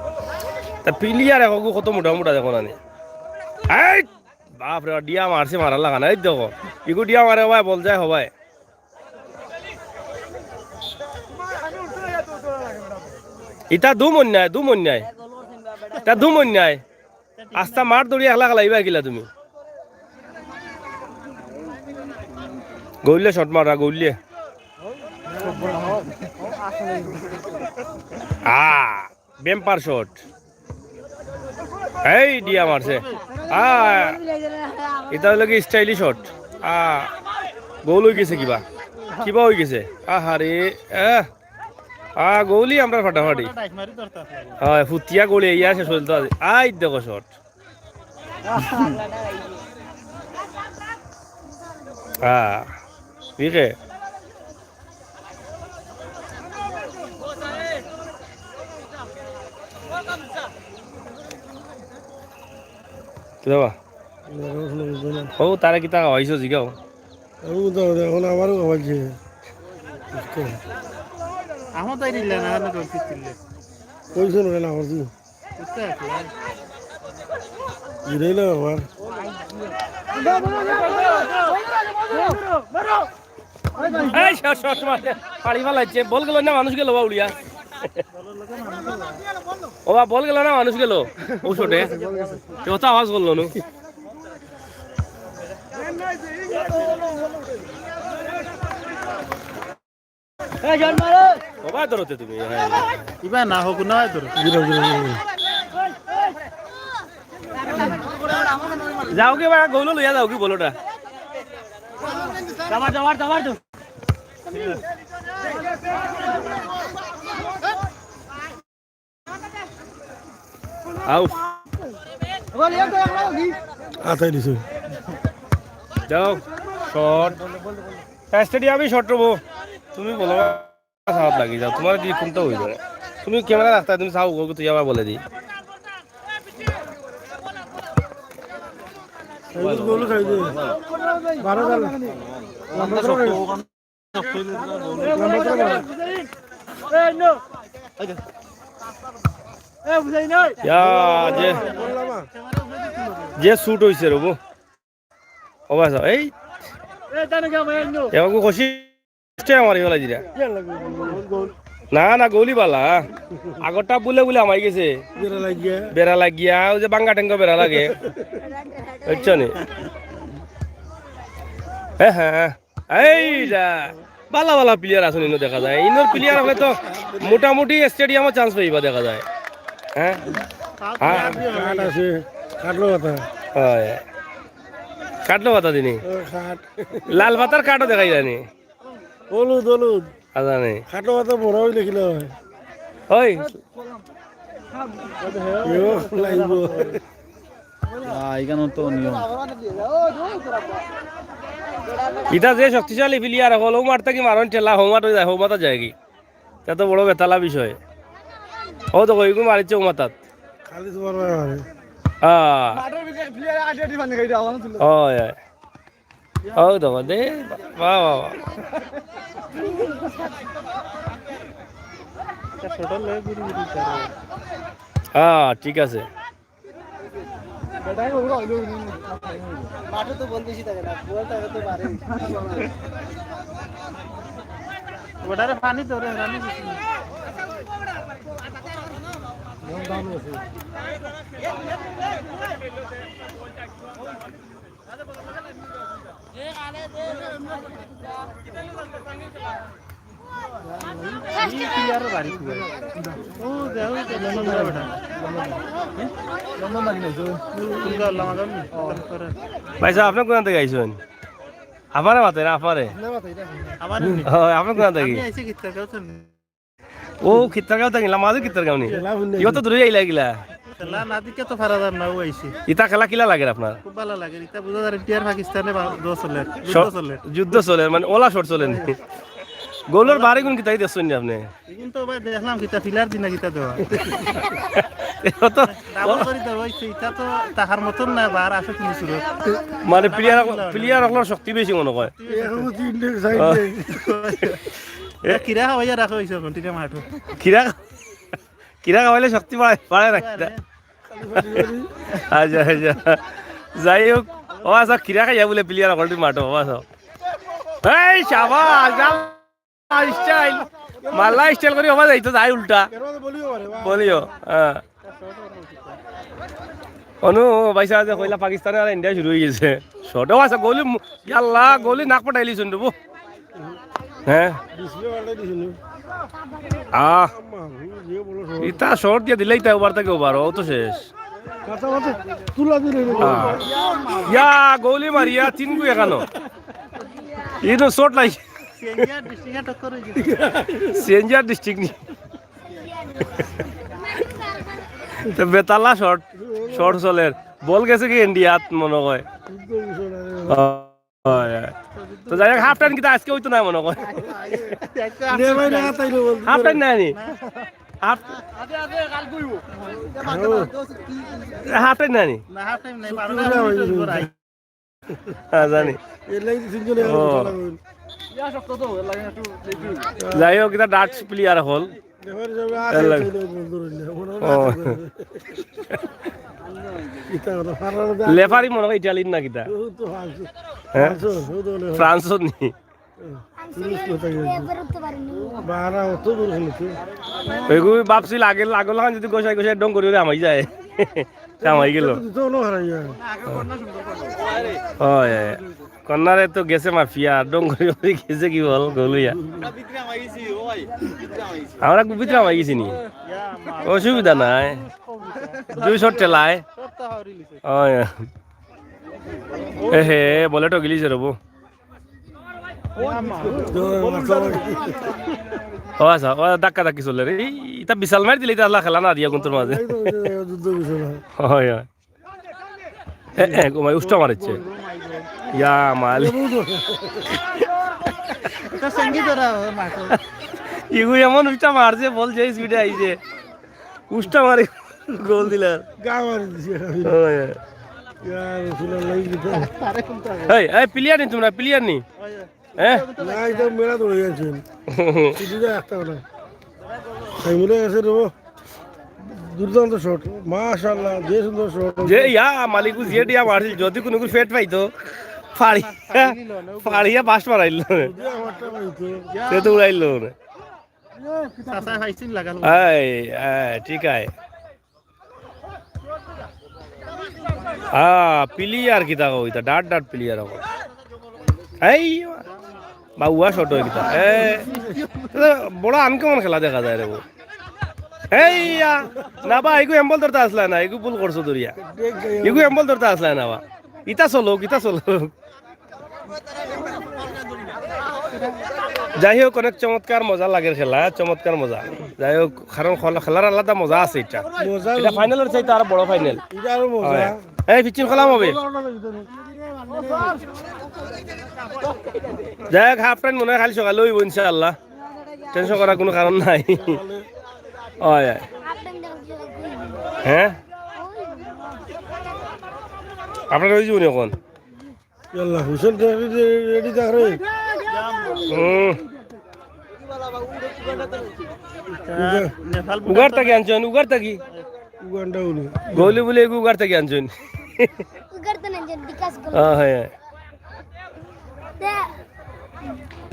তা প্লেয়ার এখন কত মোটা মোটা দেখো না নি। এই বাপ রে, ডিয়া মারছে, মারার লাগা না। এই দেখো, ইগু ডিয়া মারে হবায়, বল যায় হবায়। ইটা দুম অন্যায়, দুম অন্যায়। ইটা দুম অন্যায়। আস্তা মাঠ দৌড়ি একলা খেলাইবা কিলা তুমি? গৌলিয়ে শট মারা, গৌলিয়ে। আ, বেম্পার শট। এই দিয়া মারছে। আ, ইটা অইলো কি স্টাইলি শট। আ, গোল অই গেছে কিবা। কিবা অই গেছে। আহারে, আ, আ, গোলি আমরার ফাটাফাটি। অয়, ফুতিয়া গোলি, ইয়া শেষ অইল তো আজ। আই দেখো শট। হ্যাঁ, ঠিক আছে। কিতা বা? ও, তারা কিতা খাওয়াইছো, জিগাও। আমি তো এখন আমারও খাওয়াইছে। আমার তাই দিলে না, আমি তো দিলে। কইছো না কেন আমার? বুঝতে পারছি। ইরেইলে আবার। এই শট, শট মারতে পাড়ি ফালাইছে। বল গেল না, মানুষ গেল বা উড়িয়া। ও বা, বল গেল না, মানুষ গেল। ও শটে। কেউ তো আওয়াজ করলো না। কবায় ধরতে তুমি? হ্যাঁ। ইবা না হোক, না ধরো। যাও কি বা, গোল লইয়া যাও কি বলোটা? যাবার, যাবার, যাবার তো। আউট। আতাই দিছে। যাও, শট। স্টেডিয়ামে শট রবো। তুমি বলো, সাত লাগি যাও। তোমার কি কোনটা হইবে? তুমি ক্যামেরা রাখতা, তুমি চাও, ওকে তুই আবার বলে দি। এই গোল খাই দে। বারো গেল। লম্বা তো। ইয়া, যে, যে শুট হইছে রে, ও। ও ভাই সাহেব, এই। এবাকু কষি মারি ফেলাই দিরা। না, না, গোলি বালা। আগরটা বুলে বুলে আমাই গেছে। বেড়া লাগিয়া। বেড়া লাগিয়া, ওই যে বাঙ্গা টেঙ্গা বেড়া লাগে। বুঝছো নি? হ্যাঁ, হ্যাঁ, হ্যাঁ। এইটা বালা বালা প্লেয়ার আছে ইনো দেখা যায়। ইনোর প্লেয়ার হলে তো মোটামুটি স্টেডিয়ামে চান্স পাইবা দেখা যায়। হ্যাঁ? হ্যাঁ। কাঠ আছে, কাঠলো পাতা। হয়। কাঠলো পাতা দিনি। ও, কাঠ। লাল পাতার কাঠও দেখাই যায়নি। হলুদ, হলুদ। আচ্ছা, নেই। কাঠলো পাতা বড় হইলে কিলা হয়? ওই। ইয়ো, লাইবো। আহ, এখানে তো নিয়ম। ইটা যে শক্তিশালী প্লেয়ার হল, ও মারতে কি মারন ঠেলা, হো মারতে যায়, হো মাথা যায় কি? তা তো বড় বেতালা বিষয়। ও তো কইগুন মারিচ্ছে ও মাথাত। খালি তোমার ভাই মারে। হ্যাঁ। মাঠের ভিতরে প্লেয়ার আটে আটে মানে গাইডা, আমার ছিল। ও, ইয়া। ও দেখো দে, বাহ, বাহ, বাহ। হ্যাঁ, ঠিক আছে। মাঠে তো বল বেশি থাকে না, বল থাকে তো বাড়ে। ওটারে পানি ধরে, পানি বেশি। ভাই সাহেব, আপনি কোন থেকে আইছেন? আপারে মাতেন, আপারে। ও, আপনি কোন থেকে? ও, কিত্তারগাঁও থাকি, লামাজে কিত্তারগাঁও নি? খেলা হুনে। ইয়ো তো দূরে আইলা গিলা। খেলা না দিকে তো ফারা যার না, ও আইছে। ইতা খেলা কিলা লাগে আপনার? খুব ভালা লাগে। ইতা বুঝা যার ইন্ডিয়ার পাকিস্তানে বা-, যুদ্ধ চলে, যুদ্ধ শ-, চলে। যুদ্ধ চলে, মানে ওলা শট চলে নি? গোলর বাড়ি গুন কিতা দেখছইন নি আপনি? এখন তো ভাই দেখলাম কিতা ফিলার দিনা কিতা দেওয়া। ইয়ো তো ডাবল করি দেওয়া হইছে, ইতা তো তাহার মতন না, বার আছে কিন্তু সুরত। মানে প্লেয়ার, প্লেয়ার অকলর শক্তি বেশি মনে হয়। এখন তিনটে সাইড নেই। এ, কিরা খাওয়াইয়া রাখা হইছে এখন, ঠিক আছে, মাঠো। কিরা, কিরা খাওয়াইলে শক্তি বাড়ে, বাড়ে না কিরা? আচ্ছা, আচ্ছা। যাই হোক, ও আচ্ছা, কিরা খাইয়া বলে প্লেয়ার অকলটি মাঠো, ও আচ্ছা। এই শাবাশ, যা স্টাইল। মাল্লা স্টাইল করি হবা যাইতো, যাই উল্টা। বলিও, হ্যাঁ। অনু, ভাই সাহেব যে কইলা পাকিস্তানে আর ইন্ডিয়া শুরু অই গেছে। শর্ট, ও আচ্ছা, গলি মু-, ইয়াল্লা, গলি নাক পটাইলিছইন দেবো। হ্যাঁ? আহ। ইতা শর্ট দিয়া দিলে ইতা ওভার থেকে ওভার, ও তো শেষ। আহ। ইয়া, গলি মারিয়া তিন গু একানো। এই তো শর্ট লাই। সিএনজিআর ডিস্ট্রিক্ট নি। তো বেতালা শর্ট, শর্ট চলের। বল গেছে কি ইন্ডিয়াত মনে হয়। হয়, হয়। তো যাই হোক, হাফ টাইম কিতা আজকে অইতো না মনে হয়। হাফ টাইম নাই নি? হাফ, হাফ টাইম নাই নি? হ্যাঁ, জানি। ও। যাই হোক, ইতা ডার্টস প্লেয়ার হল। ও। লেফারি মনে হয় ইটালির না কিতা? হ্যাঁ? ফ্রান্সও নি। ওইগুলো ভাবছিল আগে, আগর লাখান যদি গোসাই গোসাই ডং করি ওরে হামাই যায়। হামাই গেল। হয়, হয়। কর্নারে তো গেছে মাফিয়া, ডং করি করি গেছে কি বল, গোল অইয়া। আমরা ভিতরে হামাই গেছি নি? অসুবিধা নাই। দুই শট ঠেলায়। হয়। এ হে, বলে তো গিলিছে রবো। ও আচ্ছা, ও ধাক্কা ধাক্কি চলে রে। এই, ইতা বিশাল মার দিলে ইতা আল্লাহ খেলা না দিয়া কোন তোর মাঝে। হয়, হয়। এ, এ, ও ভাই, উষ্টা মারিছে। ইয়া মালি। ইগু এমন উষ্টা মারছে, বল যে স্পিডে আইছে। উষ্টা মারি গোল দিলার। গা মারি দিছে। ওই। ইয়া রাসূলুল্লাহ, এই দিকে। এই, এই, প্লেয়ার নি তোমরা, প্লেয়ার নি? হ্যাঁ? না, এটা মেলা ধরে গেছেন। শুধু একটা ওটা। সাইমুলে গেছে রে, ও। দুর্দান্ত শট। মাশাআল্লাহ, যে সুন্দর শট। যে ইয়া, মালিকু যে দিয়া মারছিল, যদি কোনো ফেট পাইতো, ফাড়ি, ফাড়িয়া বাস মারাইল। যদি আমারটা পাইতো। সে তো উড়াইল না। চাচা ভাইছিল লাগাল। এই, এই, ঠিক আছে। আ, প্লেয়ার কিতা কও, ইতা ডাট ডাট প্লেয়ার কও। এই, বা উয়া শট অয় কিতা। এ, এ, বড় আনকমন খেলা দেখা যায় রে বউ। এই, ইয়া, না বা, এগু এম্বল ধরতে আসলা না, এগু ভুল করছো ধরিয়া। এগু এম্বল ধরতে আসলা না বা। ইতা চলো, ইতা চলো। যাই হোক, অনেক চমৎকার মজা লাগের খেলা, চমৎকার মজা। যাই হোক, কারণ খেলা-, খেলার আলাদা মজা আছে ইটা। মজা ইটা ফাইনালর চাইতে আরো বড় ফাইনাল। ইটা আরো মজা। হয়। এই পিচিন খোলা হবে। যাই হোক, হাফ টাইম মনে হয় খালি সকালে অইবো ইনশাআল্লাহ। টেনশন করার কোনো কারণ নাই। হয়, হয়। হ্যাঁ? আপনার অই যাবো নি অখন? ইয়াল্লা, হুসেন রেডি, রেডি থাক রে। হুম। নেপাল উগার থাকি আনছইন, উগার থাকি? উগান্ডা উনি। গৌলি বলে এগু উগার থাকি আনছইন। উগার তো না, যে বিকাশ করলো। হ্যাঁ, হ্যাঁ।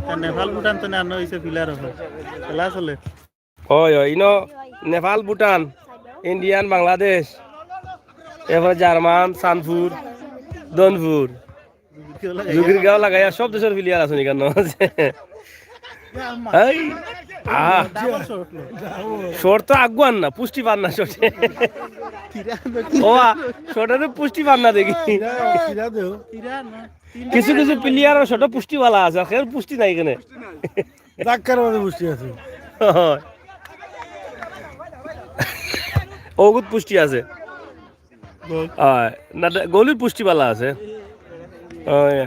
তা নেপাল ভুটান তো না, আনো হইছে ফিলার ওপর। খেলা চলে। হয়, হয়, ইনো নেপাল, ভুটান, ইন্ডিয়ান, বাংলাদেশ, এরপরে জার্মান, চানপুর, দনপুর, জুগির গাঁও লাগাইয়া সব দেশর প্লেয়ার আছে এখানে। এই, আহ, শর্ট তো আগুয়ান না, পুষ্টি পান না শর্টে। ও, আ, শর্টে তো পুষ্টি পান না দেখি। কিছু কিছু প্লেয়ার শর্টে পুষ্টি বালা আছে, আর কেউ পুষ্টি নাই এখানে। ধাক্কার মাঝে পুষ্টি আছে। হয়। অগুত পুষ্টি আছে। গোল। হয়। না, দে-, গোলির পুষ্টি বালা আছে। হয়।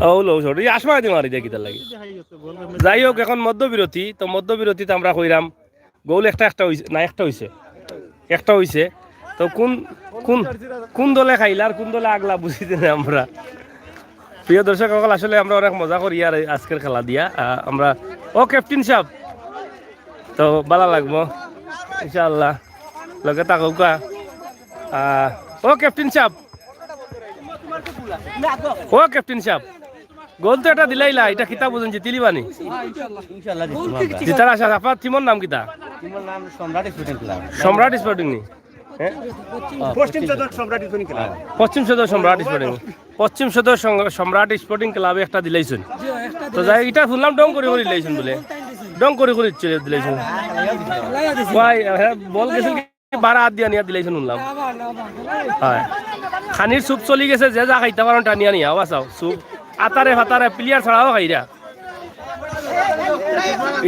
ও, লো, ছোট। এই আসমা দি মারি দেখি তার লাগি। যাই হোক, এখন মধ্যবিরতি। তো মধ্যবিরতিতে আমরা কইরাম, গোল একটা, একটা হইছে, না, একটা হইছে, একটা হইছে। তো কোন, কোন, কোন দলে খাইলা আর কোন দলে আগলা বুঝিতে না আমরা। প্রিয় দর্শক সকল, আসলে আমরা অনেক মজা করি আর এই আজকের খেলা দিয়া। আহ, আমরা, ও ক্যাপ্টেন সাহেব, তো ভালা লাগবো ইনশাআল্লাহ, লগে থাকউক্কা। আহ, ও ক্যাপ্টেন সাহেব, ও ক্যাপ্টেন সাহেব, গোল তো এটা দিলাইলা, এটা কিতা বুঝুন, জিতিলিবা নি? ইনশাআল্লাহ জিতমু আমরা। জিতার আশা। আপনার টিমর নাম কিতা? টিমর নাম সম্রাট স্পোর্টিং ক্লাব। সম্রাট স্পোর্টিং নি? হ্যাঁ? পশ্চিম সদর সম্রাট স্পোর্টিং ক্লাব। পশ্চিম সদর সম্রাট স্পোর্টিং, পশ্চিম সদর সং-, সম্রাট স্পোর্টিং ক্লাবে একটা দিলাইছইন। তো যাই, ইটা হুনলাম ডং করি করি দিলাইছইন বুলে। ডং করি করি দিলাইছইন। ভাই, হ্যাঁ, বল গেছিল কি বারা আত দিয়া নিয়া দিলাইছইন হুনলাম। হয়। খানির স্যুপ চলি গেছে, যে যা খাইতা পারইন টানিয়া নিয়া, আওয়া চাও। স্যুপ আতারে ফাতারে প্লেয়ার ছাড়াও খাইরা।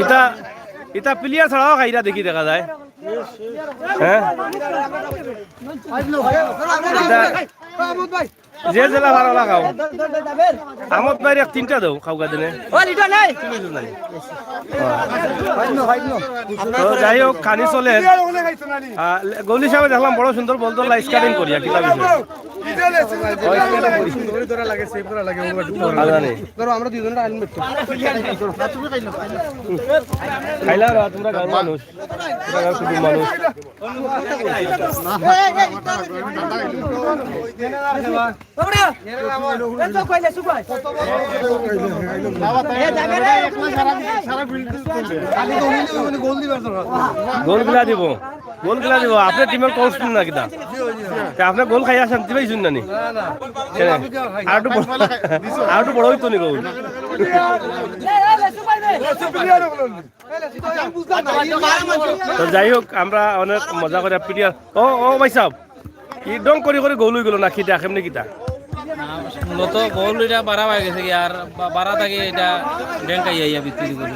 ইতা, ইতা প্লেয়ার ছাড়াও খাইরা দেখি দেখা যায়। হ্যাঁ? ইতা যে যেলা ভালা লাগাও। আমত ভাইরে এক তিনটা দেও, খাউকা দিনে। তো যাই হোক, খানি চলের। আহ, গৌলি সাবে দেখলাম বড় সুন্দর বল ধরলা, স্কাটিং করিয়া, কিতা বিষয়? ধরো, আমরা দুইজনে আইন বেচতে। খাইলা না, তোমরা গাঁওর মানুষ। তোমরা গাঁওর কুটুম মানুষ। গোল গুলা দিব, গোল গুলা দিব। আপনার টিমের কোচ না কিতা? তে আপনি গোল খাইয়া শান্তি পাইছইন না নি? কেনে? আর একটু বড়, আর একটু বড় অইতো নি গোল। তো যাই হোক, আমরা অনেক মজা করি প্লেয়ার। ও, ও ভাই সাহেব, ই ডং করি করি গোল অই গেল না কিতা, কেমনে কিতা? না, মূলত গোল ইটা বাড়া অই গেছে কি, আর বা-, বাড়া থাকি ইটা ডেঙ্কাই আইয়া ভিতরে গোল।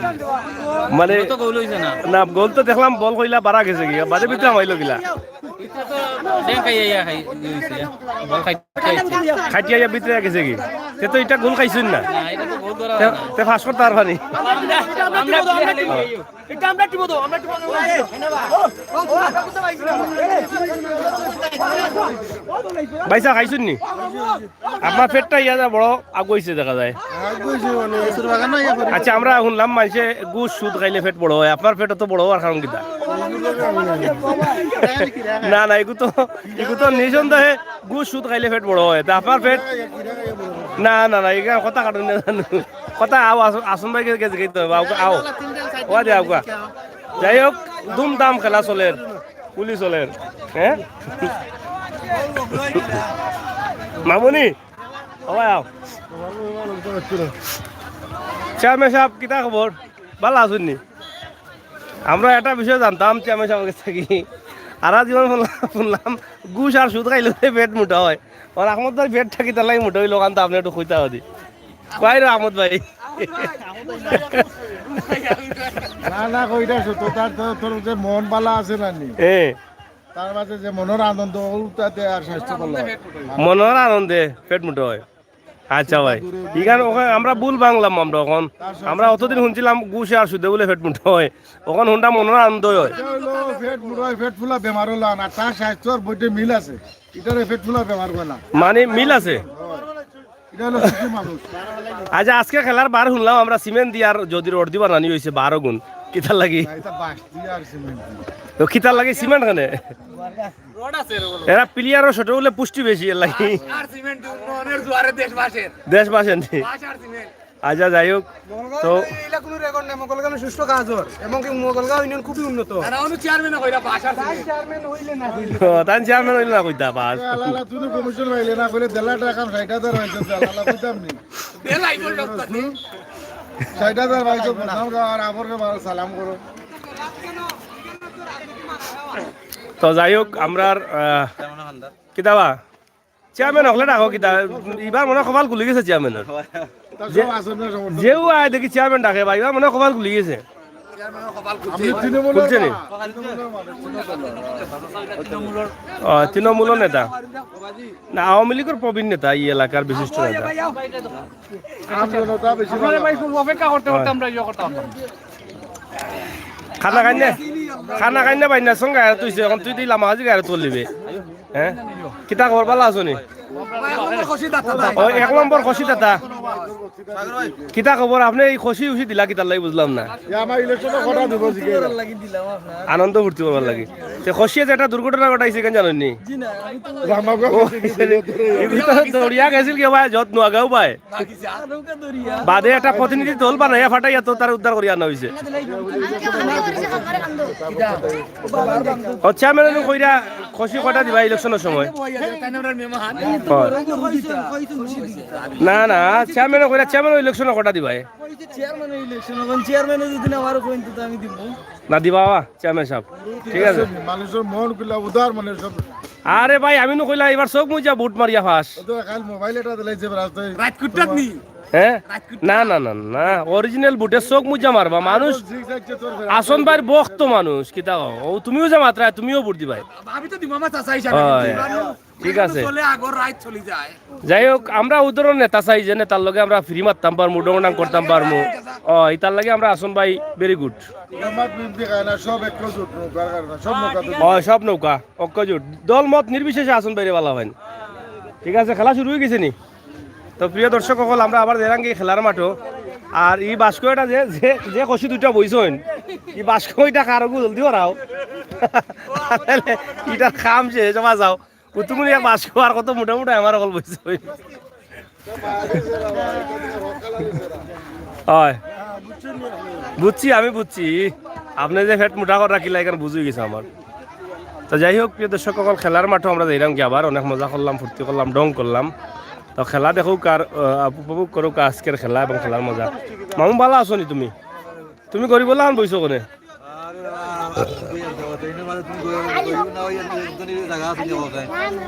মানে মূলত গোল অইছে না। না, গোল তো দেখলাম বল কইলা বাড়া গেছে কি, বাদে ভিতরে হামাইলো কিলা। ভিতরে তো ডেঙ্কাই আইয়া খাই, ই অইছে, বল খাই, খাইছে। খাইতে আইয়া ভিতরে গেছে কি? তে তো ইটা গোল খাইছইন না। না, ইটা তো গোল ধরা তে, হয় না। তে পাস করতা পারবা নি। আমরা, আমরা, আমরা, ইটা আমরা টিমো দাও, আমরা টিমো দাও। ভাই সাহেব, খাইছইন নি? আপনার পেটটা ইয়া যা বড় আগুয়াইছে দেখা যায়। আগুয়াইছে মানে, এসুর বাগান না ইয়া করে। আচ্ছা, আমরা হুনলাম মানষে গুস সুদ খাইলে পেট বড় হয়, আপনার পেট অত বড় অওয়ার কারণ কিতা? না, না, এগু তো, এগু তো নিঃসন্দেহে গুস সুদ খাইলে পেট বড় হয়, তে আপনার পেট, না, না, না, এখানে কথা কাটুন না জানো। কথা আও, আসুন, আসুন ভাই গেছে গেছে তো, আও, আও। ওয়া দে আও। যাই হোক, ধুমধাম খেলা চলের, পুলিশ চলের, হ্যাঁ? মামুনি, ও ভাই আও। চেয়ারম্যান সাহেব, কিতা খবর? ভালা আছইন নি? আমরা একটা বিষয় জানতাম চেয়ারম্যান সাহেবের কাছ থাকি। আর জীবন শুনলাম, শুনলাম, গুস আর সুদ খাইলে পেট মোটা হয়। আর আহমদ ভাই পেটটা কিতার লাগি মোটা অইলো, কারণ তো আপনি একটু কইতা অদি। কই রে আহমদ ভাই? না, না, কইরা সত্য, তার তো, তোর যে মন বালা আছে না নি? এ। তার মাঝে যে মনর আনন্দ, ও তাতে আর স্বাস্থ্য ভালো হয়। মনর আনন্দে পেট মোটা হয়। আচ্ছা ভাই, ইখান ওখান আমরা ভুল ভাঙলাম আমরা অখন। আমরা অতদিন শুনছিলাম গুসে আর সুদে বুলে পেট মোটা হয়, অখন হুনরাম মনর আনন্দ হয়। ইটা অইলো পেট মোটা হয়, পেট ফুলা বেমার অইলো না, তার স্বাস্থ্যর বইতে মিল আছে। ইটারে পেট ফুলা বেমার কয় না। মানে মিল আছে? ইটা অইলো সুখী মানুষ। আচ্ছা, আজকে খেলার বার হুনলাম আমরা সিমেন্ট দিয়া আর যদি রড দি বানানি অইছে বারো গুণ। কিতার লাগি? না, ইটা বাঁশ দিয়া আর সিমেন্ট দিয়া। তো কিতার লাগি সিমেন্ট কেনে? এরা প্লেয়ারও ছোট বলে পুষ্টি বেশি এর লাগি। আর সিমেন্ট উন্নয়নের জোয়ারে দেশ ভাসের। দেশ ভাসের নি? বাঁশ আর সিমেন্ট। আচ্ছা, যাই হোক, তো ইলা কোনো রেকর্ড নাই, মকল গানো সুষ্ঠু কাজ অর, এবং কি মকল গাঁও ইউনিয়ন খুবই উন্নত। তারা অনু চেয়ারম্যান কইরা বাঁশ আর সিমেন্ট। চেয়ারম্যান হইলে না হইলে। ও, তান চেয়ারম্যান হইলে না কইতা বাঁশ। আলালা, তুমি কমিশন পাইলে না কইলে দেড় লাখ টাকা ষাট হাজার হইছে, আলালা কইতাম নি। বেলাই বলল তো। ষাট হাজার ভাই তো বদনাম গাও আর আবরকে ভালো সালাম করো। তো যাই হোক, আমরার, আহ, কিতাবা? চেয়ারম্যান হকলে ডাকো কিতা? ইবার মনে কপাল খুলি গেছে চেয়ারম্যানর। যে-, যেউ আয় দেখি চেয়ারম্যান ডাকে বা, ইবার মনে কপাল খুলি গেছে। খুলছে নি? ও, তৃণমূলর নেতা। না, আওয়ামী লীগর প্রবীণ নেতা, এই এলাকার বিশিষ্ট নেতা। আপনারা ভাই খুব অপেক্ষা করতে করতে আমরা ইয়ে করতে পারতাম। খানা খাইনে, খানা খাইনে বাইনা সঙ্গে আর তুই এখন তুই দিলাম আজি গায়ে তুলিবে। হ্যাঁ? কিতা খবর, ভালা আছো নি? ও, এক নম্বর খসি দাতা। কিতা খবর? আপনে ই খসি উসি দিলা কিতার লাগি বুঝলাম না। এ আমার ইলেকশনে কটা দিব জিকে? আনন্দ ফুর্তি করবার লাগি। তে খসিয়ে যে একটা দুর্ঘটনা ঘটাইছে, কেন জানেননি? জি না, আমি তো রামাগুয়া ও, গেছে কি এগুলো তো দৌড়িয়া গেছিল কি ভাই, যত নোয়াগাঁও ভাই। বাদে একটা প্রতিনিধি দল বানাইয়া ফাটাইয়া তো তার উদ্ধার করিয়া আনা হইছে। ও চেয়ারম্যান কইরা খসি কটা দিবা ইলেকশনের সময়? হয়। না, না, চেয়ারম্যানে কইরা, চেয়ারম্যান ইলেকশনে কটা দিবা? চেয়ারম্যান ইলেকশন, এখন চেয়ারম্যানে যদি না পারো, কইন তো আমি দিব। না দিবা বাবা, চেয়ারম্যান সাহেব। ঠিক আছে। মানুষের মন খুলা উদার, মানে সব। আরে ভাই, আমি নু কইলা এবার চোখ মুজা ভোট মারিয়া ফাঁস। ও তো কাল মোবাইল এটা দিলাই যে রাস্তায়। রাত কুট্টাত নি? হ্যাঁ? না, না, না, না, অরিজিনাল ভোটে চোখ মুজা মারবা মানুষ। আসন ভাইর ভক্ত মানুষ, কিতা কও? ও তুমিও যে মাত্রায়, তুমিও ভোট দিবাই। আমি তো দিমা মাছ আসাই জানি। হয়। ঠিক আছে। চলে আগর রাইত চলি যায়। যাই হোক, আমরা ও ধরনের নেতা চাই যে নেতার লগে আমরা ফ্রি মারতাম পারমু, ডং ডাং করতাম পারমু। ও, ইতার লাগে আমরা আসন ভাই, ভেরি গুড। জামাত বিএনপি খায় না, সব ঐক্যজোট নৌকার কারণে, সব নৌকা তো ও, সব নৌকা, ঐক্যজোট। দল মত নির্বিশেষে আসন বাইরে বালা হয়। ঠিক আছে, খেলা শুরু হয়ে গেছে নি? তো প্রিয় দর্শক সকল, আমরা আবার দেরাঙ্গি খেলার মাঠো। আর এই বাস্ক এটা যে, যে, যে কষি দুইটা বইছইন, এই বাস্ক এটা কারো জলদি করাও। তাহলে এটার কাম শেষ, জমা যাও। কুতুমুনি এক বাস্ক আর কত মোটা মোটা আমার অকল বইছইন। হয়। বুঝছি, আমি বুঝছি। আপনে যে পেট মোটা করি রাখিলা, এখান বুঝি গেছে আমার। তো যাই হোক, প্রিয় দর্শক সকল, খেলার মাঠো আমরা যাইরাম কি আবার অনেক মজা করলাম, ফুর্তি করলাম, ডং করলাম। তো খেলা দেখউক আর, আহ, উপভোগ করউক আজকের খেলা এবং খেলার মজা। মামু, বালা আছো নি তুমি? তুমি গরিব বলা আন বইছো কোনে?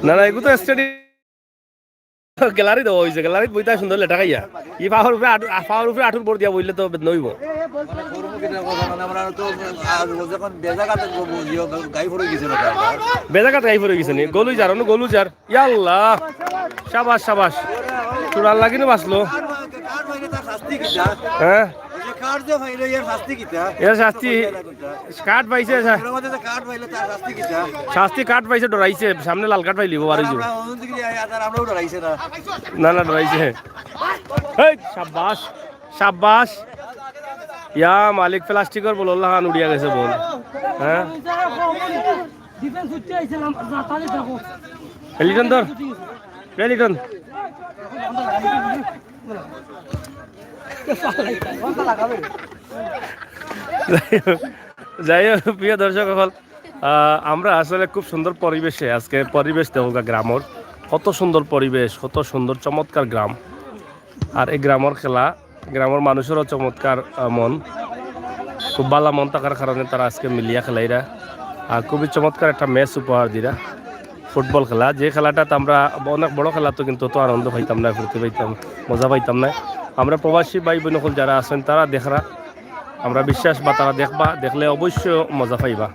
না, না, এগু তো স্টেডি-, গ্যালারি দেওয়া হইছে, গ্যালারিত বইতা সুন্দর লেটা খাইয়া। ই পাওর উপরে আটু-, আ, পাওর উপরে আটুর ভর দিয়া বইলে তো বেদনা হইব। বেজাকাত গাই পড়ে গেছে নি, গলু যার, অনু গলু যার। ইয়াল্লা, সাবাস, সাবাস। তোর আল্লাহ কিন্তু বাঁচলো। হ্যাঁ? এর শাস্তি, কার্ড পাইছে, শা-, শাস্তি কার্ড পাইছে, ডরাইছে, সামনে লাল কার্ড পাইলিব, বাড়ি যাইব। না, না, ডরাইছে। হেই, সাব্বাস, সাব্বাস। ইয়া মালিক, প্লাস্টিকর বল, আল্লাহ খান উড়িয়া গেছে বল। হ্যাঁ? লিটন ধর, লিটন। যাই হোক, যাই হোক, প্রিয় দর্শক সকল, আহ, আমরা আসলে খুব সুন্দর পরিবেশে আজকে, পরিবেশ দেখো গ্রামর, কত সুন্দর পরিবেশ, কত সুন্দর চমৎকার গ্রাম। আর এই গ্রামর খেলা, গ্রামর মানুষেরও চমৎকার, আহ, মন, খুব ভালা মন থাকার কারণে তারা আজকে মিলিয়া খেলাইরা। আর খুবই চমৎকার একটা ম্যাচ উপহার দিরা। ফুটবল খেলা, যে খেলাটাত আমরা অনেক বড় খেলা তো, কিন্তু অত আনন্দ পাইতাম না, ফুর্তি পাইতাম, মজা পাইতাম না। আমরা প্রবাসী ভাই বোন সকল যারা আছেন, তারা দেখরা, আমরা বিশ্বাস বা তারা দেখবা, দেখলে অবশ্য মজা পাইবা,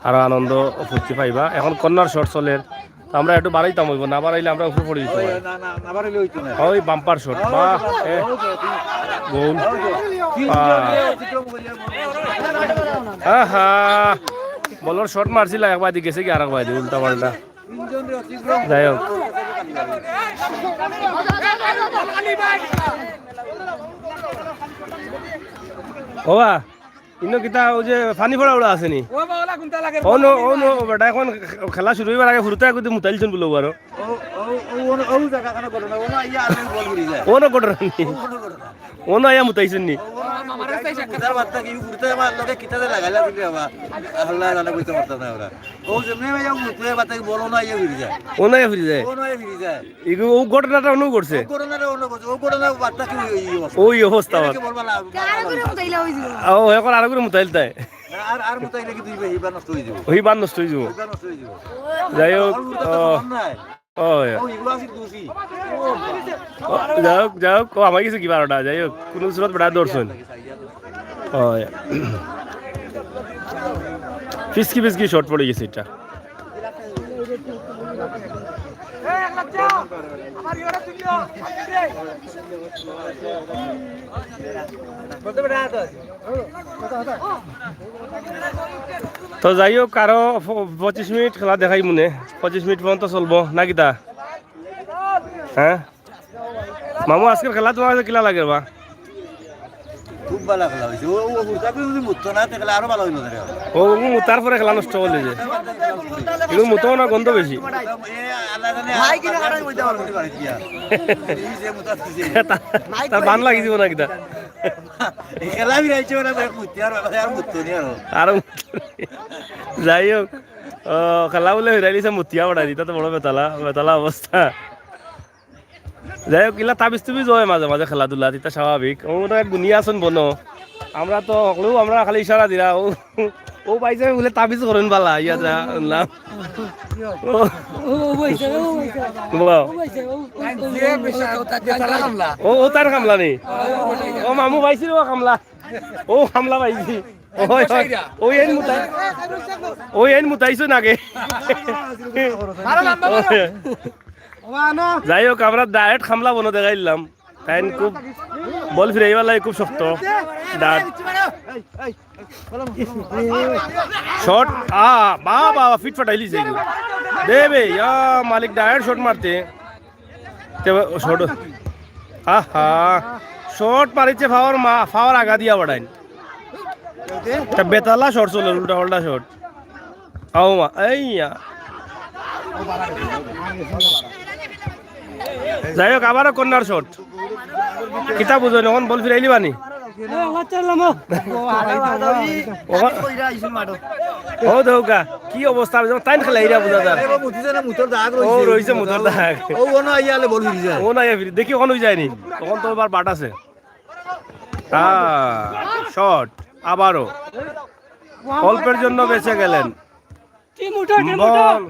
আরো আনন্দ ফুর্তি পাইবা। এখন কর্নার শট চলের, তো আমরা একটু বাড়াইতাম হইব, না বাড়াইলে আমরা উপরে পড়ে দিতে পারি। না, না, না বাড়াইলে হইতো না। ওই বাম্পার শট, বাহ, এ, গোল। আহ। আহা, বলর শট মারছিল, একবার দি গেছে কি আর একবার দি, উল্টা পাল্টা। যাই হোক। ওবা, ইনো কিতা ওই যে পানি পড়া উড়া আছে নি? ও বা, ওলা কুনটা লাগে? ও নো, ও নো, বেটা, এখন খেলা শুরু হইবার আগে ফুরুতা একটু মুতাইলছন বলে আরো। ও, ও, ও, ও, ও জায়গা খানে ঘটনা, ও না, ইয়া, আর বল ঘুরি যায়। ও নো ঘটনা নি? ও নো ঘটনা। ও না, ইয়া মুতাইছন নি? ও না, আমার কাছে এসে তার বার্তা কি, ঘুরতে আমার লগে কিতাতে লাগাইলা দিলে বাবা। আল্লাহ জানে, বুঝতে পারতাম না আমরা। ও যেমনি ভাই, ও মুতলে বার্তা কি, বলো না, ইয়া ঘুরি যায়। ও না, ইয়া ঘুরি যায়। ও না, ইয়া ঘুরি যায়। ইগু ও ঘটনাটা অনু করছে। ও ঘটনাটা অনু করছে। ও ঘটনা বার্তা কি ওই, ওই অবস্থা। ওই অবস্থা। এটাকে বলবা না। আরো করে মুতাইলা ওই যে। ও, এখন আরো করে মুতাইল তাই। আর, আর মুতাইলে কি দুই ভাই, ইবার নষ্ট হয়ে যাবো। ওই বার নষ্ট হয়ে যাবো। ইবার নষ্ট হয়ে যাবো। যাই হোক, ওর তো ও, সমান নাই। ও, ইয়া। ও, ইগুলো আছে দোষী। ও, যাই হোক, যাই হোক, ও, আমার কিছু কি বারোটা, যাই হোক, কোনো সুরত বেটা দর্শন। ও, ইয়া। ফিসকি ফিসকি শট পড়ে গেছে এটা। তো যাই হোক, আরো প-, পঁচিশ মিনিট খেলা দেখাই মনে, পঁচিশ মিনিট পর্যন্ত চলবো না কিতা? হ্যাঁ, মামু, আজকের খেলা তুমার কাছে কিলা লাগের বা? খুব ভালা খেলা অইছে। ও, ও, ও, হুরকাপি যদি মুততো না, তে খেলা আরো ভালা অইলো না রে। ও, ও মুতার পরে খেলা নষ্ট করিলিছে। কিন্তু মুতো না, গন্ধ বেশি। এ, আল্লাহ জানে, ভাই কিনা কাটাই বলতে পারবো না। এই যে মুতা দিছে। তা-, তার বান লাগি দিব না কিতা? এই খেলা ফিরাইছে ওরা, ভাই, মুততে আর, আর মুততো নি আর। আর মুততো নি। যাই হোক, ও, খেলা বুলে ফিরাইলিছে, মুতিয়া বাড়াই দিতা তো বড় বেতালা, বেতালা অবস্থা। যাই হোক, ইলা তাবিজ তুবিজ অয় মাঝে মাঝে খেলাধুলাত, ইতা স্বাভাবিক। ও তো এক গুণী আছইন বনো, আমরা তো হকলেউ আমরা খালি ইশারা দিরা। ও, ও ভাই সাহেব বুলে তাবিজ করইন বালা, ইয়া যা না। ও, ও ভাই সাহেব, ও ভাই সাহেব। বলো। ও ভাই সাহেব, ও, ও, ও, ও, ও, ও তার কামলা নি? ও মামু পাইছি রে, ও কামলা। ও কামলা পাইছি। ওই, ওই, ওই এইন মুতাই-, ওই এইন মুতাইছইন আগে। যাই হোক, আমরা direct কামলা বনো দেখাইলাম। তাইন খুব বল ফিরাইবার লাগি খুব শক্ত। ডাট। শট, আ, বা, বা, বা, ফিট ফাটাইলিছে। দে বে, ইয়া মালিক direct শট মারতে। তে শট, আহা, শট মারিছে পাওর মা, পাওর আগা দিয়া বাড়াইন। তা বেতালা শট চলে, উল্টা পাল্টা শট। আও মা, এই ইয়া। যাই হোক, আবারও কর্নার শট। কিতা বুঝইন, অখন বল ফিরাইলিবা নি? ও, ও দেউকা, কি অবস্থা? তাইন খেলা ইরা বুঝা যার। ও মুতিছে না, মুতর দাগ ও রইছে, রইছে মুতর দাগ। ও, ও না আইয়া আলে বল ফিরি যায়। ও না আইয়া ফিরি, দেখি অখন অই যায়নি। তখন তো এবার বাট আছে। হ্যাঁ, শট, আবারও। অল্পের জন্য বেঁচে গেলেন। টিম উঠো, টিম উঠো। Ball.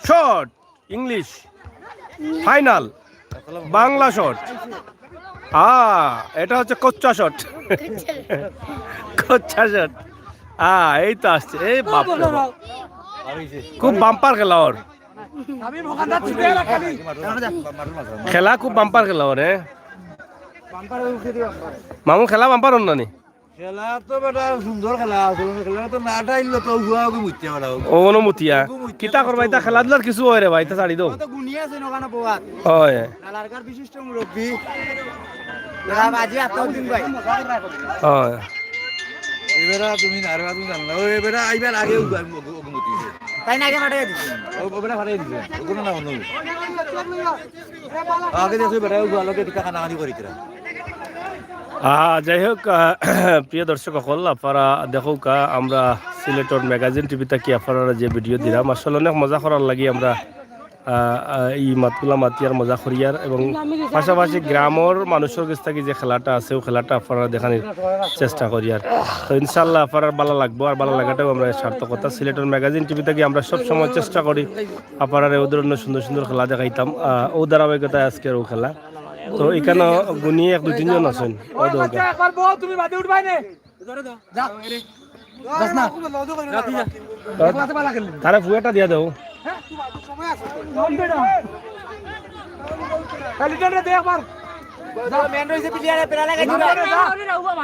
Shot, English. Final. Bangla shot. আ, এটা হচ্ছে কচ্চা শট। কচ্চা শট। আ, এই তো আসছে। এই বাপ রে বাপ। খুব বাম্পার খেলা ওর। খেলা খুব বাম্পার খেলা ওর, হ্যাঁ। মামু, খেলা বাম্পার অর না নি? খেলা তো বেটা সুন্দর খেলা আছিল, খেলা তো না টাইল তো হুয়া ওকে মুতিয়া বেটা। ও, অনুমতিয়া। ওকে মুতিয়া কিতা করবা, ইতা খেলাধুলার কিছু অয় রে ভাই, ইতা ছাড়ি দেও। তো গুনি আছে না ওখানে বোয়াত। অয়। নালারকার বিশিষ্ট মুরব্বী। এরা বাজি আত দিন ভাই। অয়। এবারে তুমি না, আর তুমি জানো না। ও এবারে আইবার আগে ওকে, ওকে, ওকে মুতিয়া। তাই না আগে ফাটাই দিছে। ও, ও বেটা ফাটাই দিছে। ও কোনো না, অন্য। আগে দেখো বেটা, ওই ভালো করে টাকা নামানি করি তোরা। আহ, যাই হোক, আহ, প্রিয় দর্শক অকল, আপনারা দেখউক্কা, আমরা সিলেটর ম্যাগাজিন টিভি থাকি আপনারারে যে ভিডিও দিলাম, আসলে অনেক মজা করার লাগি আমরা, আহ, আহ, ই মাতগুলা মাতিয়ার, মজা করিয়ার এবং পাশাপাশি গ্রামর মানুষর গেছ থাকি যে খেলাটা আছে, অউ খেলাটা আপনারারে দেখানির চেষ্টা করিয়ার। তো ইনশাআল্লাহ আপনারার ভালা লাগবো, আর ভালা লাগাটাউ আমরার সার্থকতা। সিলেটর ম্যাগাজিন টিভি থাকি আমরা সব সময় চেষ্টা করি আপনারারে অউ ধরনর সুন্দর সুন্দর খেলা দেখাইতাম। আহ, অউ ধারাবাহিকতায় আজকের অউ খেলা। তো ইখানো গুনি এক দুই তিনজন আছইন। অউ দেখউক্কা। একবার বল, তুমি বাদে উঠবায় নে। যা। যাস না। তারে ফুয়াটা দিয়া দেও। লিটনরে দে একবার। যা। মেন রইছে প্লেয়ারে, প্লেয়ারে লাগাই দিবা।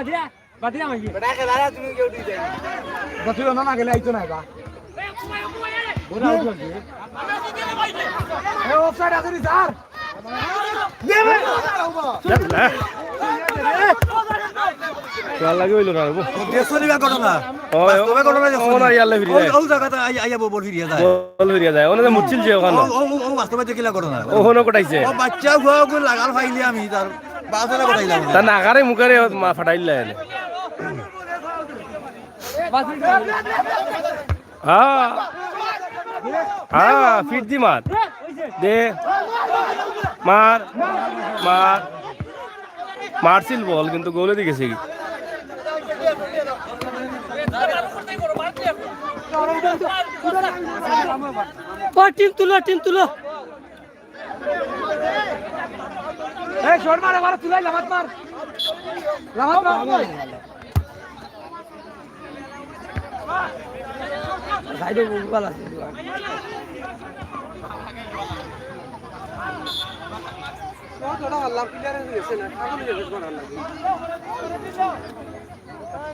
যা। বাদ দিয়া মাগি। বেটা খেলা না, তুমি কেউ ঠিক যাই। বাদ দিও না, না গেলে আইতো না, বা। বড় আউট লাগবে। এ, অফসাইড আছে নি, স্যার? দে ভাই। তোর লাগি অইলো না রে, বো। দেশো নিবা ঘটনা। ও, বাস্তবে ঘটনা ও, দেখো। ও না, ইয়াল্লা ফিরি যায়। ও, ও জাগাত আই-, আইয়া বল ফিরিয়া যায়। বল ফিরিয়া যায়। ওনে যে মুচ্ছিল যে ওখানো। ও, ও, ও, ও বাস্তবে দেখিলা ঘটনা। ওখানো কটাইছে। ও বাচ্চা ফুয়া ওগুলো লাগাল পাইলে আমি তার বাজারে কটাইলাম। তার নাগারে মুখারে মা ফাটাইল না এনে। হ্যাঁ। হ্যাঁ, ফিট দি মার। দে। মার। মার। মারছিল বল, কিন্তু গোলেদি গেছে কি? ও, টিম তুলো, টিম তুলো। এই, শট মার, এবার তুলাই, লামাত মার। লামাত মার। সাইডে গোল আছে।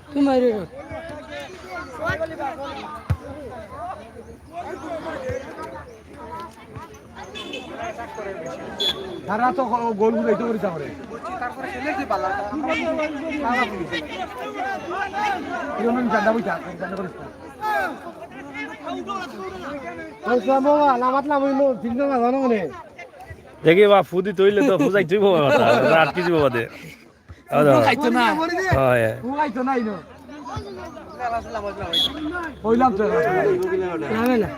তুমি মাইরে। তারা তো গ-, গোল বুঝাইতে পারি তাহলে। ইউনিয়ন চান্দা পয়সা, চান্দা করিস না। ওই সামনে বাবা, লামাত লামাই নো, চিন্তা না জানো মনে। দেখি বা, ফুদি তৈলে তো ফুজাই তুই বাবা, আটকি দিব বাদে। ও, ও খাইতো না। হয়। ও খাইতো না, ইনো। কইলাম তো। নামে না।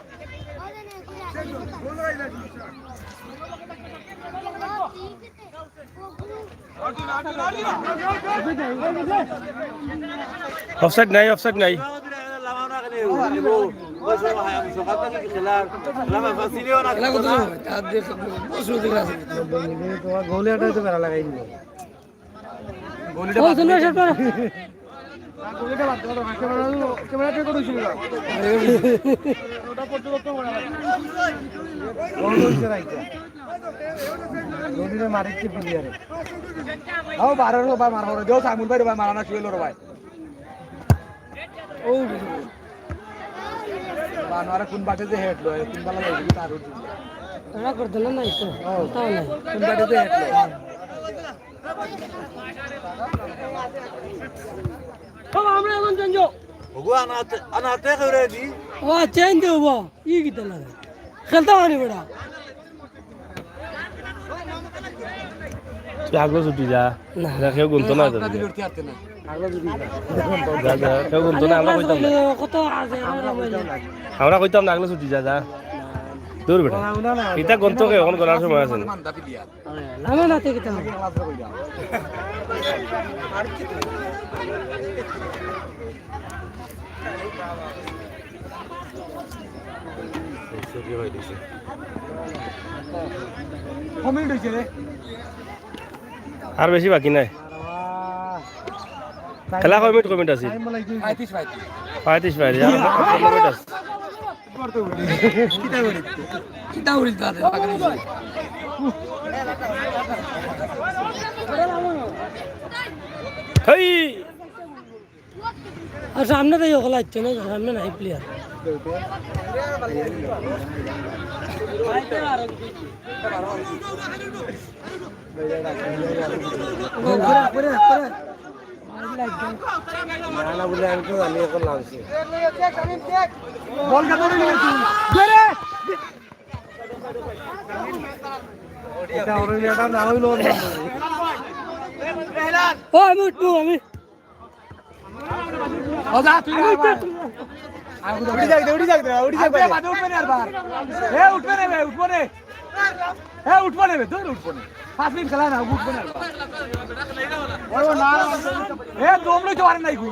অফসাইড নাই, অফসাইড নাই। খেলা কত সময়? তার যে বছর দিকে আছে। তোমার গোলে আটাইতে বেড়া লাগাই দিল। গোলিটা ও, বাদ তুমি দিয়ে এসে পড়ো। না, গোলিটা বাদ দাও, ক্যামেরা, ক্যামেরা ঠিক করে ছিল। ওটা পর্যবেক্ষণ করা লাগে। গোল হইছে না এটা। গোলিটা মারিচ্ছে প্লেয়ারে। আও, বারো রে ভাই, মারো রে। দেও, সাইমন ভাই রে ভাই, মারানা শুয়ে লো রে ভাই। ও। বানোয়ারা কোন বাটে যে হেড লয়, কোন বালা লাগে, তার উঠে। ওরা করতে না, নাই তো। ও। তাও নাই। কোন বাটে যে হেড লয়। ও, আমরা এখন চেঞ্জ। ওগো আনাতে, আনাতে করে দি। ও, চেঞ্জ হবো। ই কিতা লাগে? খেলতে পারি বেটা। তুই আগলো ছুটি যা। না। যা, কেউ গুনতো না তোর। যা, যা, কেউ গুনতো না, আমরা কইতাম না। কত আছে, আমরা কইতাম না। আমরা কইতাম না, আগলো ছুটি যা, যা। দূর বেটা। ইতা গুনতো কে, এখন গনার সময় আছে না। না, না, না, ঠিক আছে। আর বেশি বাকি নাই। খেলা কয় মিনিট, কয় মিনিট আছে? পঁয়ত্রিশ, পঁয়ত্রিশ। পঁয়ত্রিশ, পঁয়ত্রিশ, আর পনেরো মিনিট আছে। কিতা করি? কিতা করি তাদের? হেই! আর সামনে তো ইয়ে খোলা হচ্ছে না, সামনে নাই প্লেয়ার। ঘুরে, ঘুরে, ঘুরে। না, না, বুঝলে আমি তো জানি এখন লাগছে। বল কাটো রে, নিয়ে তুই। ঘুরে। এটা ওর এটা না হইলো। ও, আমি উঠবো, আমি। ও যা, তুই যা, এবার। উঠি যাক দে, উঠি যাক দে, উঠি যাক দে। বাদে উঠবে না আর বার। এ, উঠবে না বে, উঠবো না। এ, উঠবো না বে, দূর উঠবো না। পাঁচ মিনিট খেলা না, উঠবো না আর বার। ও না, এ, দম লইতে পারে নাই কই।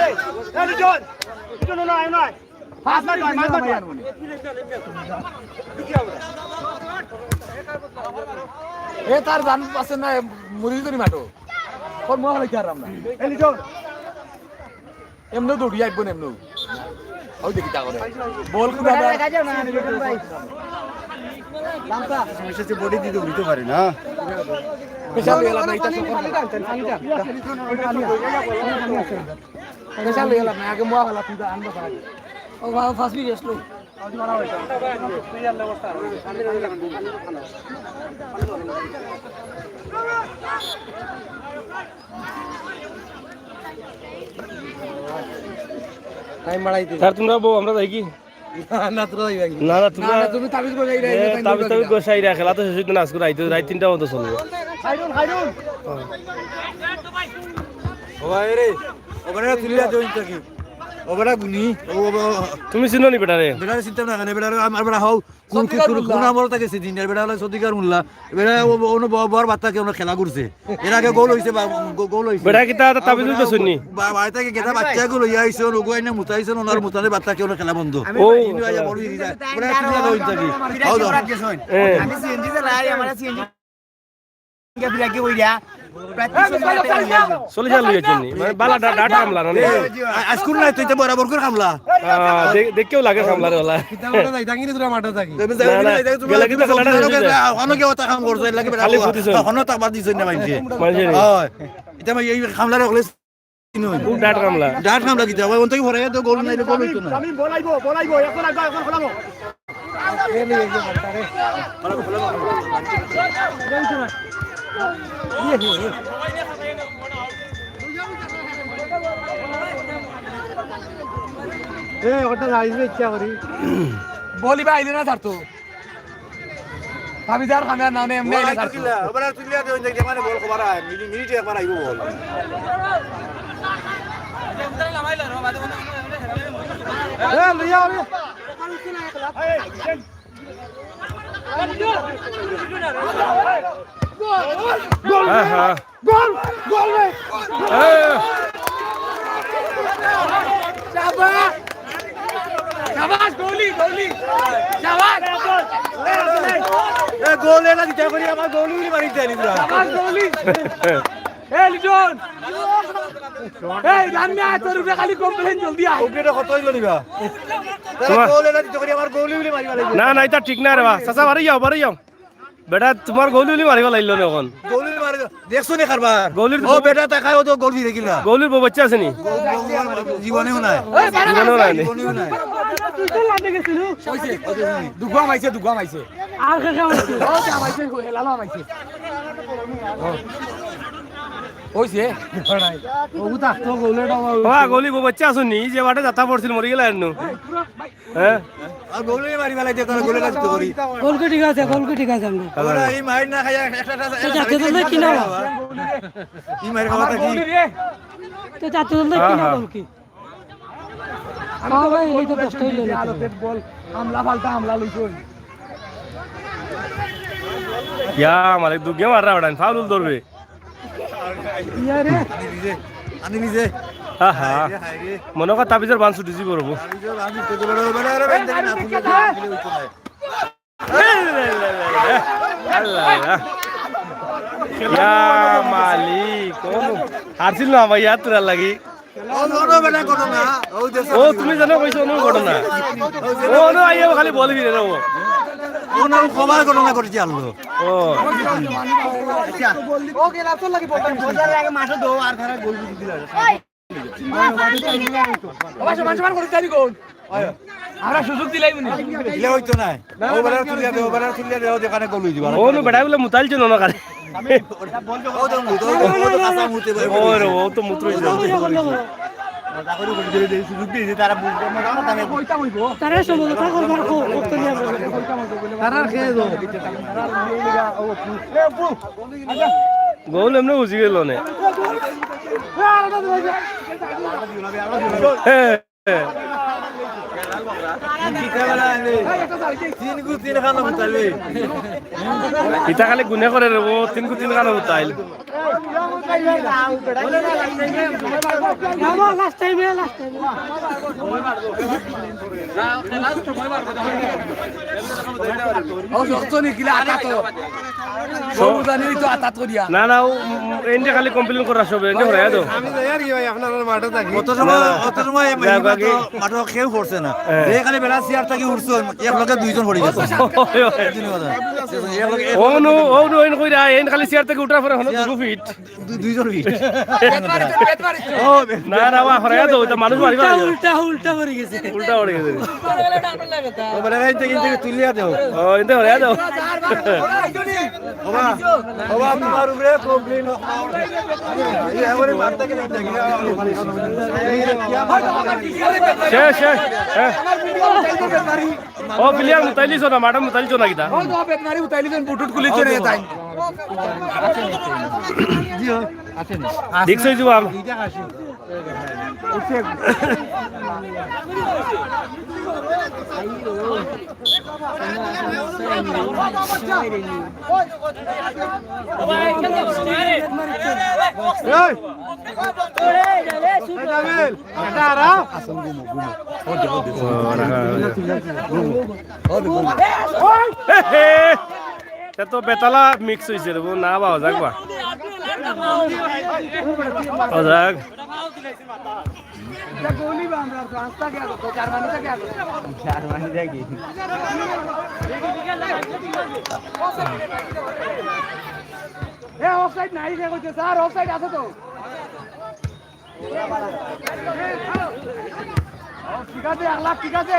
এই, এই, লিটন। লিটন, নয়, নয়। পাঁচ মিনিট, পাঁচ মিনিট। এ, তার জান আছে না, মুড়ি ধরি মাঠো। কোন মহা লাগি আর আমরা। এই লিটন। এমনে দৌড়ি আইব না, এমনে। ওই দেখি তা করে। বল কোন আমরা দেখা যাও না, লিটন ভাই। লামতা। সমস্যা হচ্ছে বডি দিয়ে দৌড়িতে পারে না। বিশাল গেল না, এটা পানি, পানি টান, পানি টান। বিশাল গেল না, আগে মোয়া গেল, তুই তো আনবো ভাই। ও বাবা, ফার্স্ট মিনিট আসলো। টাইম বাড়াই দিই। স্যার, তোমরা বউ, আমরা যাই কি? না, না, তোরা যাই। না, না, তোমরা না, না, তুমি তাবিজ করে যাই, এ, তাবিজ, তাবিজ করে যাই, খেলা তো শেষ হইতো না, আজকে রাইতে, রাইত তিনটা মতো চলবে। খাইরুল, খাইরুল। ও ভাই রে, ওবারে তুলিয়া জয়েন থাকি। ওবারে গুনি, ও বাবা। তুমি চিনো নি বেটারে? বেটারে চিনতাম না কেনে, বেটারে আমার বেটা হও। কোন, কোন, কোন, কোন আমল থাকে সেদিন? এর বেটা হলো সদিকার মোল্লা। এর বেটা ও, ও, ও, বড়, বড় বাচ্চাকে ওনার খেলা করছে। এর আগে গোল হইছে বা, গো-, গোল হইছে। বেটা কিতা তাবিজ হইতো শুনি? বা-, বাড়ি থেকে গেটা বাচ্চা গুলো ইয়া হইছে, ওগো আইনা মুতাইছে, ওনার মুতানে বাচ্চাকে ওনার খেলা বন্ধ। ও। ইনু আইয়া বড় হইছে। বেটা তুমি আগে হইন থাকি। হও দাও। এ। আমি সিএনজি চালাই, আমার সিএনজি। চল্লিশ হাজার লইয়া চিনি। মানে, বালা ডা-, ডাট কামলা না নি? আ-, আজকুর নাই, তুই তো বরাবর করে কামলা। আহ, দে-, দেখেও লাগে কামলার ওলা। কিতা বলে যাই, ডাঙ্গি তোরা মাঠে থাকি। তুমি যাও না, না, না, যাও, তুমি গেলে কিন্তু খেলা না হইছে। অনেকে ওটা কাম করছে, এর লাগি বেটা খালি খাওয়া। ফুটিছে। অন্য তো আবার দিছই না মাইনষে। মাইনষে নি? হয়। এটা আমি এই কামলার হলে খুব ডাট কামলা। ডাট কামলা কিতা? ওই অন্তত ভরে তো গোল নাই, গোল হইতো না। আমি বলাইবো, বলাইবো, এখন আগে, এখন খোলাবো। এ, ওটা লাইভ ইচ্ছা করি। বলি বা আইলে না ছাড়তো। আমি যার খামে আর না, না, এমনি আইলে ছাড়তো। ওবার আর তুলিয়া দেও, দেখি মানে বল খবর আয়, মিনি-, মিনিটে একবার আইবো বল। এ, লইয়া আরে। গোল! হ্যাঁ, হ্যাঁ। গোল! গোল রে! হ্যাঁ। শাবাশ! শাবাশ, গোলি, গোলি! শাবাশ! এ, গোল এটা দিতে করি, আমার গোলি উলি মারি দেয়নি পুরা। শাবাশ, গোলি! এ, লিটন! এই, রান্না, তোর উপরে খালি কমপ্লেন, জলদি আয়। ওকে, এটা কত হইল নিবা? তারা তোমার গোল এটা দিতে করি, আমার গোলি উলি মারি মারি। না, না, এটা ঠিক না রে বা। চাচা, বাড়ি যাও, বাড়ি যাও। বেটা, তোমার গোলি উলি মারিবা লাগলো না এখন। গোলি উলি মারি, দেখছো নি কারবার? গোলির ও বেটা, তাকায় ও তো গোল ফিরে কিনা। গোলির বউ বাচ্চা আছে নি? জীবনেও নাই। জীবনেও নাই নি? জীবনেও নাই। দুগুয়া মাইছে, দুগুয়া মাইছে। আর কে কে মাইছে? ও, কে মাইছে? ও, হেলালো মাইছে। ও। অইছে? ও, তা তো গোলে ডাবা অইছে। ওয়া, গোলি বউ বাচ্চা আছো নি? যে বাটে যাতা পড়ছিল, মরি গেলা এন্নু। হ্যাঁ? আর গোলি মারি বেলাইতে, তারা গোলে রাখতে করি। গোলকি ঠিক আছে, গোলকি ঠিক আছে আমরা। ওরা এই মাইর না খাইয়া একটা, একটা, তো জাতীয় দল কি না? এই মাইর খাওয়া থাকি। তো জাতীয় দল কি না, হ্যাঁ। গোলকি? আমি তো ভাই, এই তো কষ্ট হইল না। আলো পেট বল, হামলা ফালতা হামলা লইছই। ইয়া মালিক, দুগে মাররা বেটাইন, ফাউল ধরবে। ইয়া রে। আনি দিছে, আনি দিছে। আহা। হায় রে, হায় রে। মনে কর তাবিজর বান ছুটি দিব রবো। তাবিজর বান ছুটি দিব রবো, বেটা, বেটা, বেটা, না ফুলে, না ফুলে হইতো না। আল্লাহ, আল্লাহ। ইয়া মালিক, কোন হারছিল না ভাই, ইয়ার তোরা লাগি। ও, ও, ও, বেটা, ঘটনা। ও, যে ও, তুমি জানো কইছো, অনু ঘটনা। ও, যে ও, অনু আইয়া খালি বল ফিরে দেবো। ও, না, ও ক্ষমা ঘটনা করেছি আল্লাহ। ও। ও, কে লাভ লাগে বলতাম, বোঝার আগে মাঠে দো, আর তারা গোল দিয়ে দিল। ওবা, সমান সমান করে চাবি কোন? আমরা সুযোগ দিলাই মনে। দিলে হইতো না। ও বেলা তুলিয়া দে, ও বেলা তুলিয়া দে, ও যেখানে গোল হইছে। ও নু বেটা বলে মুতাইল ছিল না কারে। ও তো মুত, ও তো, ও তো কাঁচা মুতে ভাই। ও রে, ও তো মুত্র হইছে। সুযোগ দিয়ে তারা বুঝবে না, তারা সমঝোতা করবার কো, কত নিয়ে বলবে। তারা খেয়ে যাও। গোল এমনি বুঝি গেল না। হ্যাঁ। তিন গু তিন খানো ফুটাইলে। ইতা খালি গুনে করে রে, ও তিন গু তিন খানো futile. Last time, last time. ও, শক্ত নি, কিলা আটা তো। সব জানি তো আটা তো দিয়া। না, না, ও, উম, এনকে খালি complain করা সব, এনকে হরাইয়া দাও। আমি যাই আর কি ভাই, আপনার মাঠে থাকি। অত সময়, না। অত সময় এই যাক, মাঠে, বাকি মাঠে কেউ পড়ছে না। হ্যাঁ। এই খালি বেলা চেয়ার থাকি উঠছে, এক লগে দুইজন পড়ে গেছে। ওই, ওই। এক লগে, এক ও লগে নু, দুইজন। ও নু, এন কইরা, এন খালি চেয়ার থাকি উঠার পরে হলো চেয়ার দুই ফিট। দু-, দুইজন ফিট। না, না, বা, হরাইয়া দাও, এটা মানুষ মারিবা। উল্টা, উল্টা, উল্টা পড়ে গেছে। উল্টা পড়ে গেছে। ও, মানে, এই থেকে, এই থেকে তুলিয়া দাও। ও, এনতে হরাইয়া দাও। ওবা, ওবা, তোমার উপরে complain। এই এবারে মারতে গেলে দেখি না। শেষ, শেষ, হ্যাঁ। ও, player মুতাইলিছো না, মাঠে মুতাইলিছো না কিতা? ও, তো বেতনারি মুতাইলিছো, বুটুট খুলিছো না তাই। জি, ও, আছে না। দেখছো এই জুয়াম? এই! এটা আরা? হে, হে। তে তো বেতালা mix হইছে রে, না বা, অজাক বা। অজাক। জার্মানি থাকি। এ, offside নাই রে, কইছে, স্যার, offside আছে তো। ঠিক আছে, এক লাখ, ঠিক আছে।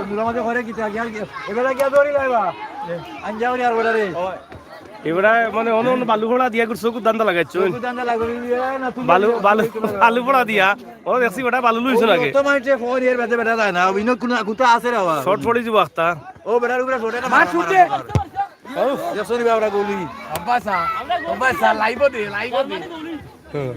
মুলামাতে করে কিতা গিয়া, এবারে গিয়া ধরি লাইবা। আঞ্জা করি আর ওটা রে। এবারে মানে অন্য অন্য বালু ফোড়া দিয়া করে চকুর ধান্দা লাগাইছো। চকুর ধান্দা লাগাই দিয়া না, তুমি বালু, বালু, বালু ফোড়া দিয়া। ও দেখছি বেটা বালু লইছো নাকি? তো মানে ফোন এর বেটা বেটা যায় না। অন্য কোন কুতা আছে রে বাবা? শর্ট পড়ি দিব আখতা। ও বেটার উপরে শর্ট একটা মার মারা, ছুটে। মারা, মারা। ও। দেখছো নি বাবরা গুলি? আব্বাসা, আব্বাসা, লাইভও দে, লাইভও দে। হুম।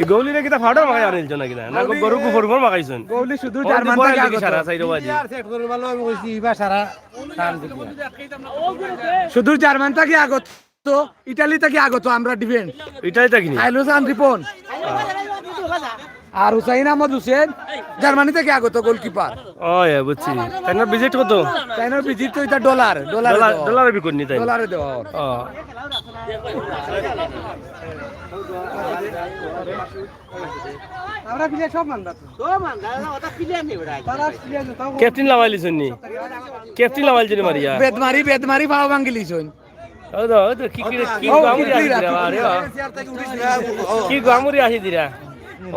এই গৌলিরে কিতা ফাউডার মাখাই আনিলছো নাকি না? না, গৌলি গরু গুফর উপর মাখাইছন? গৌলি শুধু ওই যে জার্মান বড় থাকি লিখি আগত। সারা সাইডে বাজি। আর সেট করে ভালো আমি কইছি, ইবা সারা টান দিবি। শুধু জার্মান থাকি আগত, ইটালি থাকি আগত আমরা ডিফেন্স। ইটালি থাকি নি? আইলো সান রিপন। আর হুসাইন আহমদ হুসেন জার্মানি থাকি আগত গোলকিপার। ও, এ, বুঝছি। তাইনর ভিজিট কত? তাইনর ভিজিট তো ইটা ডলার, ডলারে ডলার, দেওয়া। ডলারে বিকট নি তাই? ডলারে দেওয়া। ও। আমরা প্লেয়ার সব মানবা তো। তো মানবা, ওটা প্লেয়ার নেই ওটা। তারা প্লেয়ার নেই, তাও ক্যাপ্টেন লামাইলিছন নি? ক্যাপ্টেন লামাইলিছন নি মারিয়া? বেদমারি, বেদমারি পাও ভাঙ্গিলিছন। ও তো, ও তো, কি, কি, কি ও, গামুরি কি আসি দিরা, আরে, ও। কি গামুরি আসি দিরা?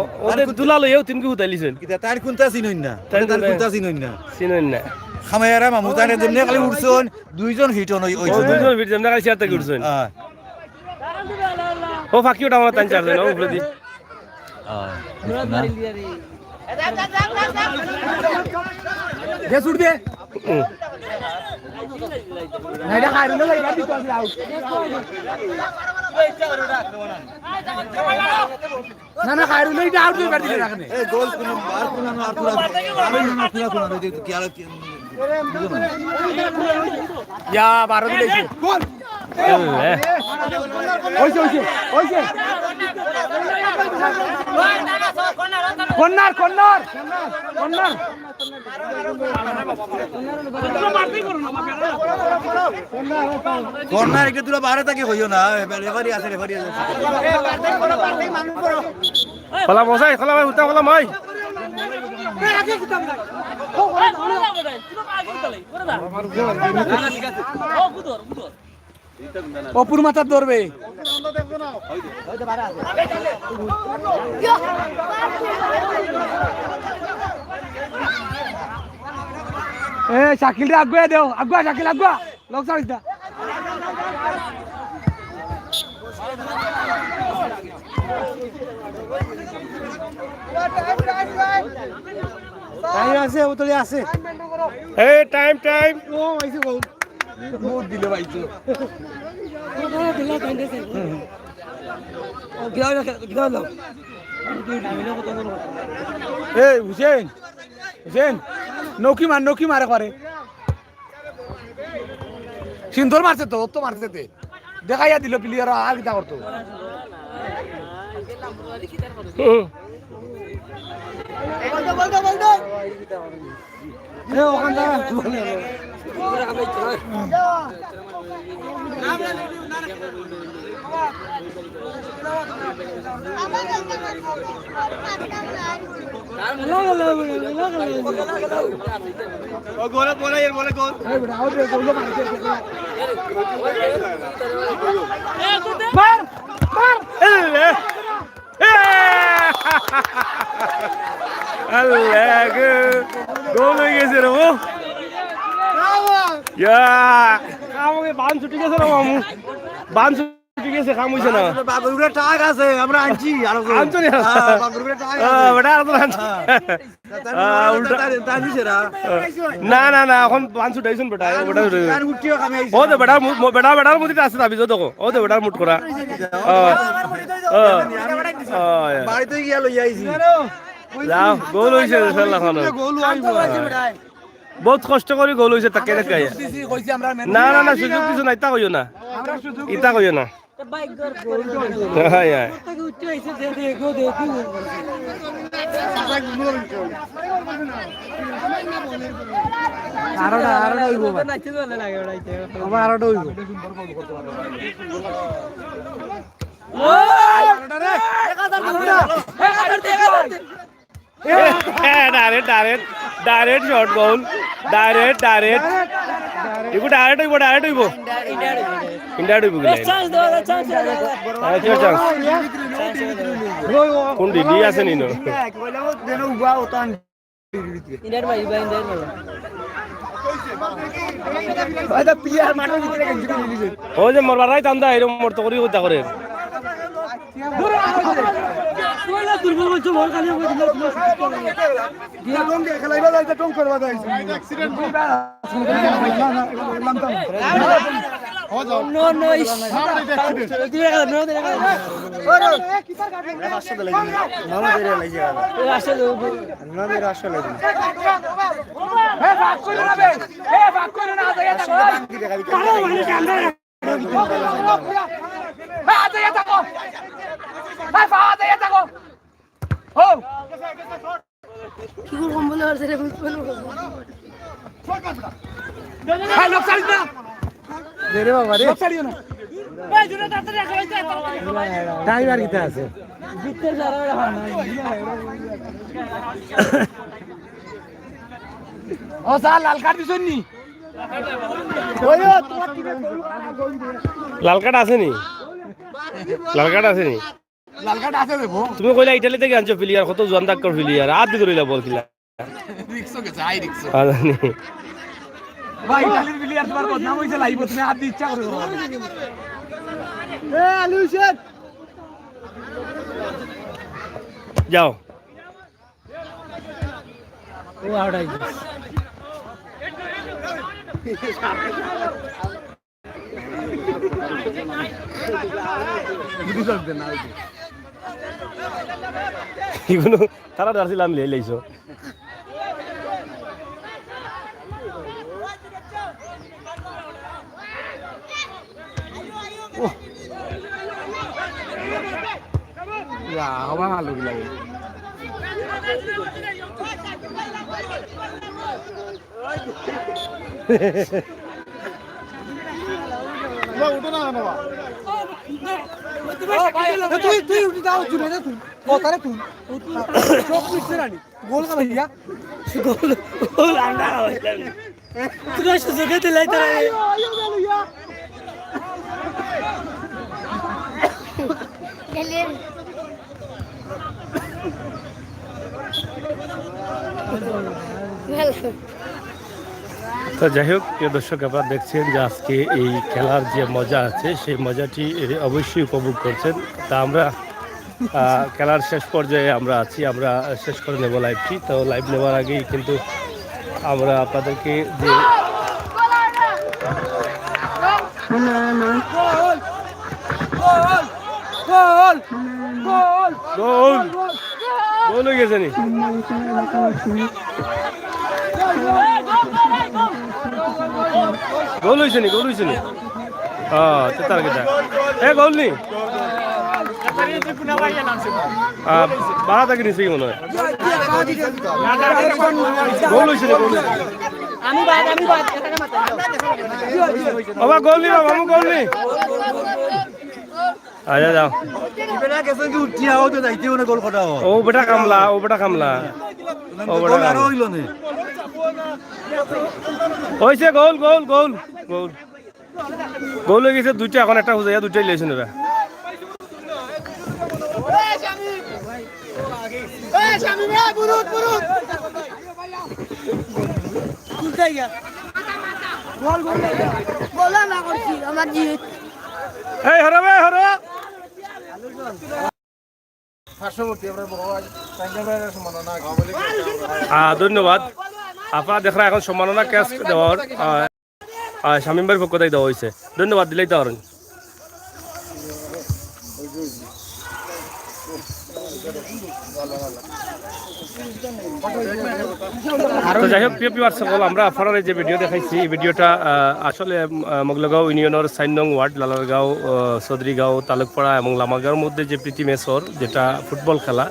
ও, ওদের দুলা লইয়াও তিনকে হুতাইলিছন। কিতা, তার কোনটা চিনইন না? তার তার কোনটা? কোনটা চিনইন না? চিনইন না। খামাইয়ারা মামু, তার জন্য খালি উঠছন, দুইজন হিট অন ওই, ওই ও, জন্য। দুইজন হিট, যেমন খালি চেয়ার থেকে উঠছন। হ্যাঁ। ও ফাঁকি ওটা আমার তাই চারজন, ও উপরে দি। আহ, না। দে, ছুট দে। হুম। না, এটা খায়রুল ভাই, এটা দিতে হবে, আউট। না, না, খায়রুল ভাই, এটা আউট হয়ে ব্যাট দিতে রাখেন। এই গোল কোন, আর কোন, আর কোন, আর কোন, আর কোন, আর কোন, আর কোন, আর কোন, ইয়া, বারো দিলে কি? গোল। এ। অইছে, অইছে, অইছে। Corner, corner, corner. কর্নার একটা দূরে বারে থাকি হইও না, রেফারি আছে, রেফারি আছে। খোলা মশাই, খোলা ভাই, উঠা খোলা মাই। অপুর মাথাত ধরবে। এ, শাকিল রে, আগুয়া দেও, আগুয়া, শাকিল, আগুয়া। লক সারিস না। টাইম আছে, বোতলে আছে। এই, টাইম, টাইম। ও, আইছে গো। মুখ দিলে ভাই তো। এই, হুসেন, হুসেন, নকি মার, নকি মারে করে। সিন্দুর মারছে তো, ও তো মারছে তে। দেখাইয়া দিল প্লেয়ার, আর কিতা করতো? হুম। এ, ওখান থেকে ও, গোলে, গোলে, এর গোলে, গোল। মার, মার। এ! এ! আল্লাহ গো। গোল হয়ে গেছে রে, ও। ইয়া। আমাকে বান ছুটি গেছে রে, মামু। বান ঠিক আছে, কাম হইছে না। বাপের উপরে টাক আছে, আমরা আনছি, আরো করে। আনছো নি? হ্যাঁ, বাপের উপরে টাক আছে। হ্যাঁ, বেটা, আরো তো আনছো। হ্যাঁ। তার আহ, মানে উল্টা। তার, তার নিচে না। না, না, না, এখন বান ছুটাইছন বেটা, ওটা ছুটাইছন। তার উঠিও কামে আইছে। ও তো বেটা, মু-, মু-, বেটা, বেটার মধ্যে আছে দাবি, যত কো। ও তো বেটার মুঠ করা। ও। ও। ও, ইয়া। বাড়িতে গিয়া লই আইছি। যাও, গোল হইছে, খেলা খানো। গোল হইছে বেটা। বহুত কষ্ট করি গোল হইছে, তাকে দেখাই। না, না, না, সুযোগ কিছু নাই, ইতা কইও না। ইতা কইও না। হায়, হায়। আরোটা, আরোটা হইব। বাবা, আরোটা হইব। আরোটা রে। Direct, direct, direct short goal. Direct, direct. এগু ডাইরেক্ট হইব, ডাইরেক্ট হইব। ইন্ডিয়া ডুবি গেল। চান্স দেওয়া যায়, চান্স দেওয়া যায়। আরে, কিয় চান্স? চান্স দেওয়া যায়। কোন ডিডি আছে নি নো? ইন্ডিয়ার ভাই, ভাই, ইন্ডিয়ার ভাই। ওই যে মরবার রাইত আন্দা, এরকম মরতো করি হত্যা করে। দুর্বল বলছো, ভর খালি। কি করে কম্বল আর ছেড়ে বুঝ পেলো? এই লোক ছাড়িস না। দে রে বাবা রে। লোক ছাড়িও না। এই জুড়ে তাড়াতাড়ি আসো, এই যে তাড়াতাড়ি। টাইম আর কিতা আছে? জিততে যারা হয় না। ও স্যার, লাল কার্ড দিছইন নি? লাল কার্ড আছে নি? লাল কার্ড আছে নি? লাল কার্ড আছে দেবো। তুমি কইলা ইটালি থাকি আনছো প্লেয়ার, কত জোয়ান দাক্কর প্লেয়ার, আত দি ধরিলা বল কিলা। রিক্স গেছে, হাই রিক্স। আ, জানি। ভাই, ইটালির প্লেয়ার তোমার বদনাম হইছে লাইভো, তুমি আত দি ইচ্ছা করে করো। এ, আলু শেখ। যাও। ও আউট আই গেছে। ইগুলো তারা ডারছিলাম লে লইছো। ওহ। ইয়া, হবা ভালো কি লাগে। তুই, তুই উঠি যাও, জুড়ে যা তুই। ও, তারে তুই। চোখ পিছনে রানি। গোল খাবে ইয়া। গোল, গোল আন্ডা হইলাম। তোরা সুযোগে দিলাই তারা। আইও, আইও, গেল ইয়া। গেলেন। তো যাই হোক, প্রিয় দর্শক, আপনারা দেখছেন যে আজকে এই খেলার যে মজা আছে, সেই মজাটি, এ, অবশ্যই উপভোগ করছেন। তা আমরা, আহ, খেলার শেষ পর্যায়ে আমরা আছি, আমরা শেষ করে নেব লাইভটি। তো লাইভ নেওয়ার আগেই কিন্তু আমরা আপনাদেরকে যে গোল! গোল! গোল! গোল হয়ে গেছে নি? গোল হয়েছে নি? গোল হয়েছে নি? হ্যাঁ, তো তার কথা। এ, গোল নি? আহ, বাড়া থাকি নিচে কি মনে হয়? গোল হয়েছে নি? গোল হয়েছে। আমি বাদ, আমি বাদ। ওবা, গোল নি বাবা, আমি গোল নি। আচ্ছা, যাও। ইবেটা গেছে কি উঠিয়া, ও তো যাইতে ওনে গোল কটা হয়। ও বেটা কামলা, ও বেটা কামলা। ও বেটা গোল আরো কামলা। হইল নে। হইছে গোল, গোল, গোল, গোল। গোল হয়ে গেছে দুইটা, এখন একটা বুঝাইয়া দুইটাই লেগেছে ওরা। গোল, গোল, গোল। বলা না করছি, আমার জিত। এই হরো বে, হরো। পার্শ্ববর্তী আমরা বড় ভাই, তাইলে ভাই সম্মাননা। আহ, ধন্যবাদ। আপনারা দেখরা এখন সম্মাননা ক্যাশ দেওয়ার, আহ, আহ, শামীম ভাইয়ের পক্ষ থেকে দেওয়া হয়েছে। ধন্যবাদ, দিলেই তো পারেন। তো যাই হোক, প্রিয় viewers সকল, আমরা আপনারারে যে ভিডিও দেখাইছি, এই ভিডিওটা, আহ, আসলে, আহ, মগলগাঁও ইউনিয়নের চার নং ওয়ার্ড, লালারগাঁও, আহ, চৌধুরীগাঁও, তালুকপাড়া এবং লামারগাঁওর মধ্যে যে প্রীতি ম্যাচ অর, যেটা ফুটবল খেলা,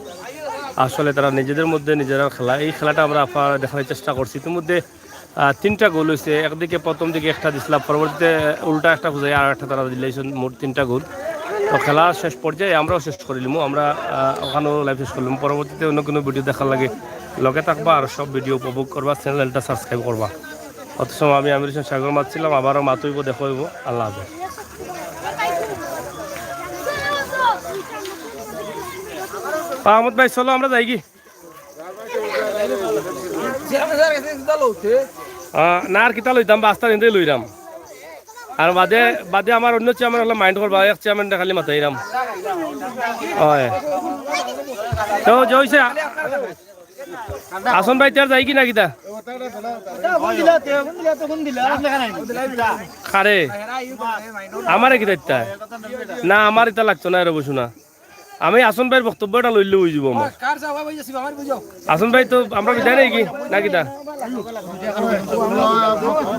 আসলে তারা নিজেদের মধ্যে নিজেরা খেলা, এই খেলাটা আমরা আপনারারে দেখানোর চেষ্টা করছি। ইতিমধ্যে আহ, তিনটা গোল হইছে। একদিকে প্রথম দিকে একটা দিছিলা, পরবর্তীতে উল্টা একটা খুঁজে আর একটা তারা দিলাইছে, মোট তিনটা গোল। তো খেলা শেষ পর্যায়ে আমরাও শেষ করিলিমু। আমরা, আহ, ওখানেও লাইভ শেষ করিলিমু। পরবর্তীতে অন্য কোনো ভিডিও দেখার লাগি লগে থাকবা আর সব ভিডিও উপভোগ করবা, চ্যানেলটা সাবস্ক্রাইব করবা। অত সময় আমি আমির হোসেন সাগর মাতছিলাম, আবারও মাত হইব, দেখা হইব। আল্লাহ হাফেজ। আহমদ ভাই, চলো আমরা যাইগি। আহ, না, আর কিতা লইতাম, বাস্তা দিন লইরাম। আর বাদে, বাদে আমার অন্য চেয়ারম্যান অকলে মাইন্ড করবা, এক চেয়ারম্যানরে খালি মাতাইরাম। অয়। তো যে অইছে, হাছন ভাই, তে আর যাইগি না কিতা? কারে? আমারে কিতা ইতা? না, আমার ইতা লাগতো না, এরে বসু না। আমি হাছন ভাইর বক্তব্যটা লইলে অইযিবো আমার। হাছন ভাই, তো আমরা বিদায় নেই কি? না কিতা?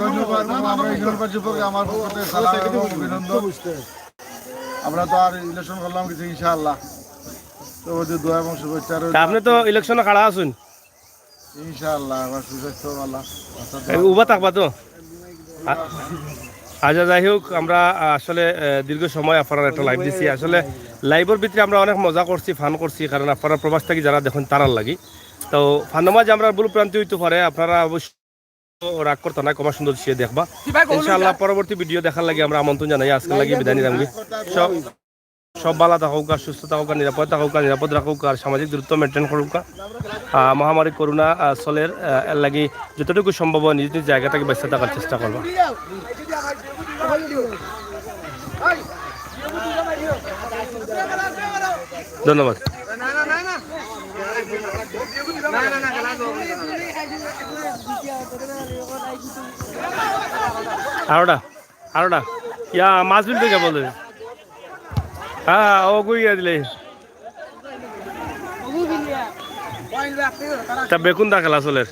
ধন্যবাদ, আমরা ইউনিয়ন পরিষদ পক্ষে আমার পক্ষ থেকে সালাম এবং অভিনন্দন। আমরা তো আর ইলেকশন করলাম কিছু, ইনশাআল্লাহ। তো ওই যে দোয়া এবং শুভেচ্ছা রইল। তা আপনি তো ইলেকশনে খাড়া আছইন। ইনশাআল্লাহ, আমার সুস্বাস্থ্য ভালো। এই উবা থাকবা তো? আ-, আচ্ছা, যাই হোক, আমরা, আহ, আসলে, আহ, দীর্ঘ সময় আপনারার একটা লাইভ দিছি। আসলে লাইভর ভিতরে আমরা অনেক মজা করছি, ফান করছি, কারণ আপনারা প্রবাস থাকি যারা দেখইন তারার লাগি। তো ফানর মাঝে আমরার ভুল ভ্রান্তি অইতো পারে, আপনারা অবশ্য রাগ করতা না, ক্ষমা সুন্দর দৃষ্টিতে দেখবা। ইনশাআল্লাহ, পরবর্তী ভিডিও দেখার লাগি আমরা আমন্ত্রণ জানাই। আজকের লাগি বিদায় নিলাম। সব, সব ভালা থাকউক্কা, সুস্থ থাকউক্কা, নিরাপদ থাকউক্কা, নিরাপদ রাখউক্কা, আর সামাজিক দূরত্ব মেইনটেইন করউক্কা। আহ, মহামারী করোনা, আহ, চলের, আহ, এর লাগি যতটুকু সম্ভব হয় নিজ নিজ জায়গা থাকি বাঁচিয়া থাকার চেষ্টা করবা। ধন্যবাদ। আরোটা, আরোটা। ইয়া, মাছ বিল থেকে বলে। হ্যাঁ, ও কই গিয়া দিলে। তা বেগুন দা খেলা চলের।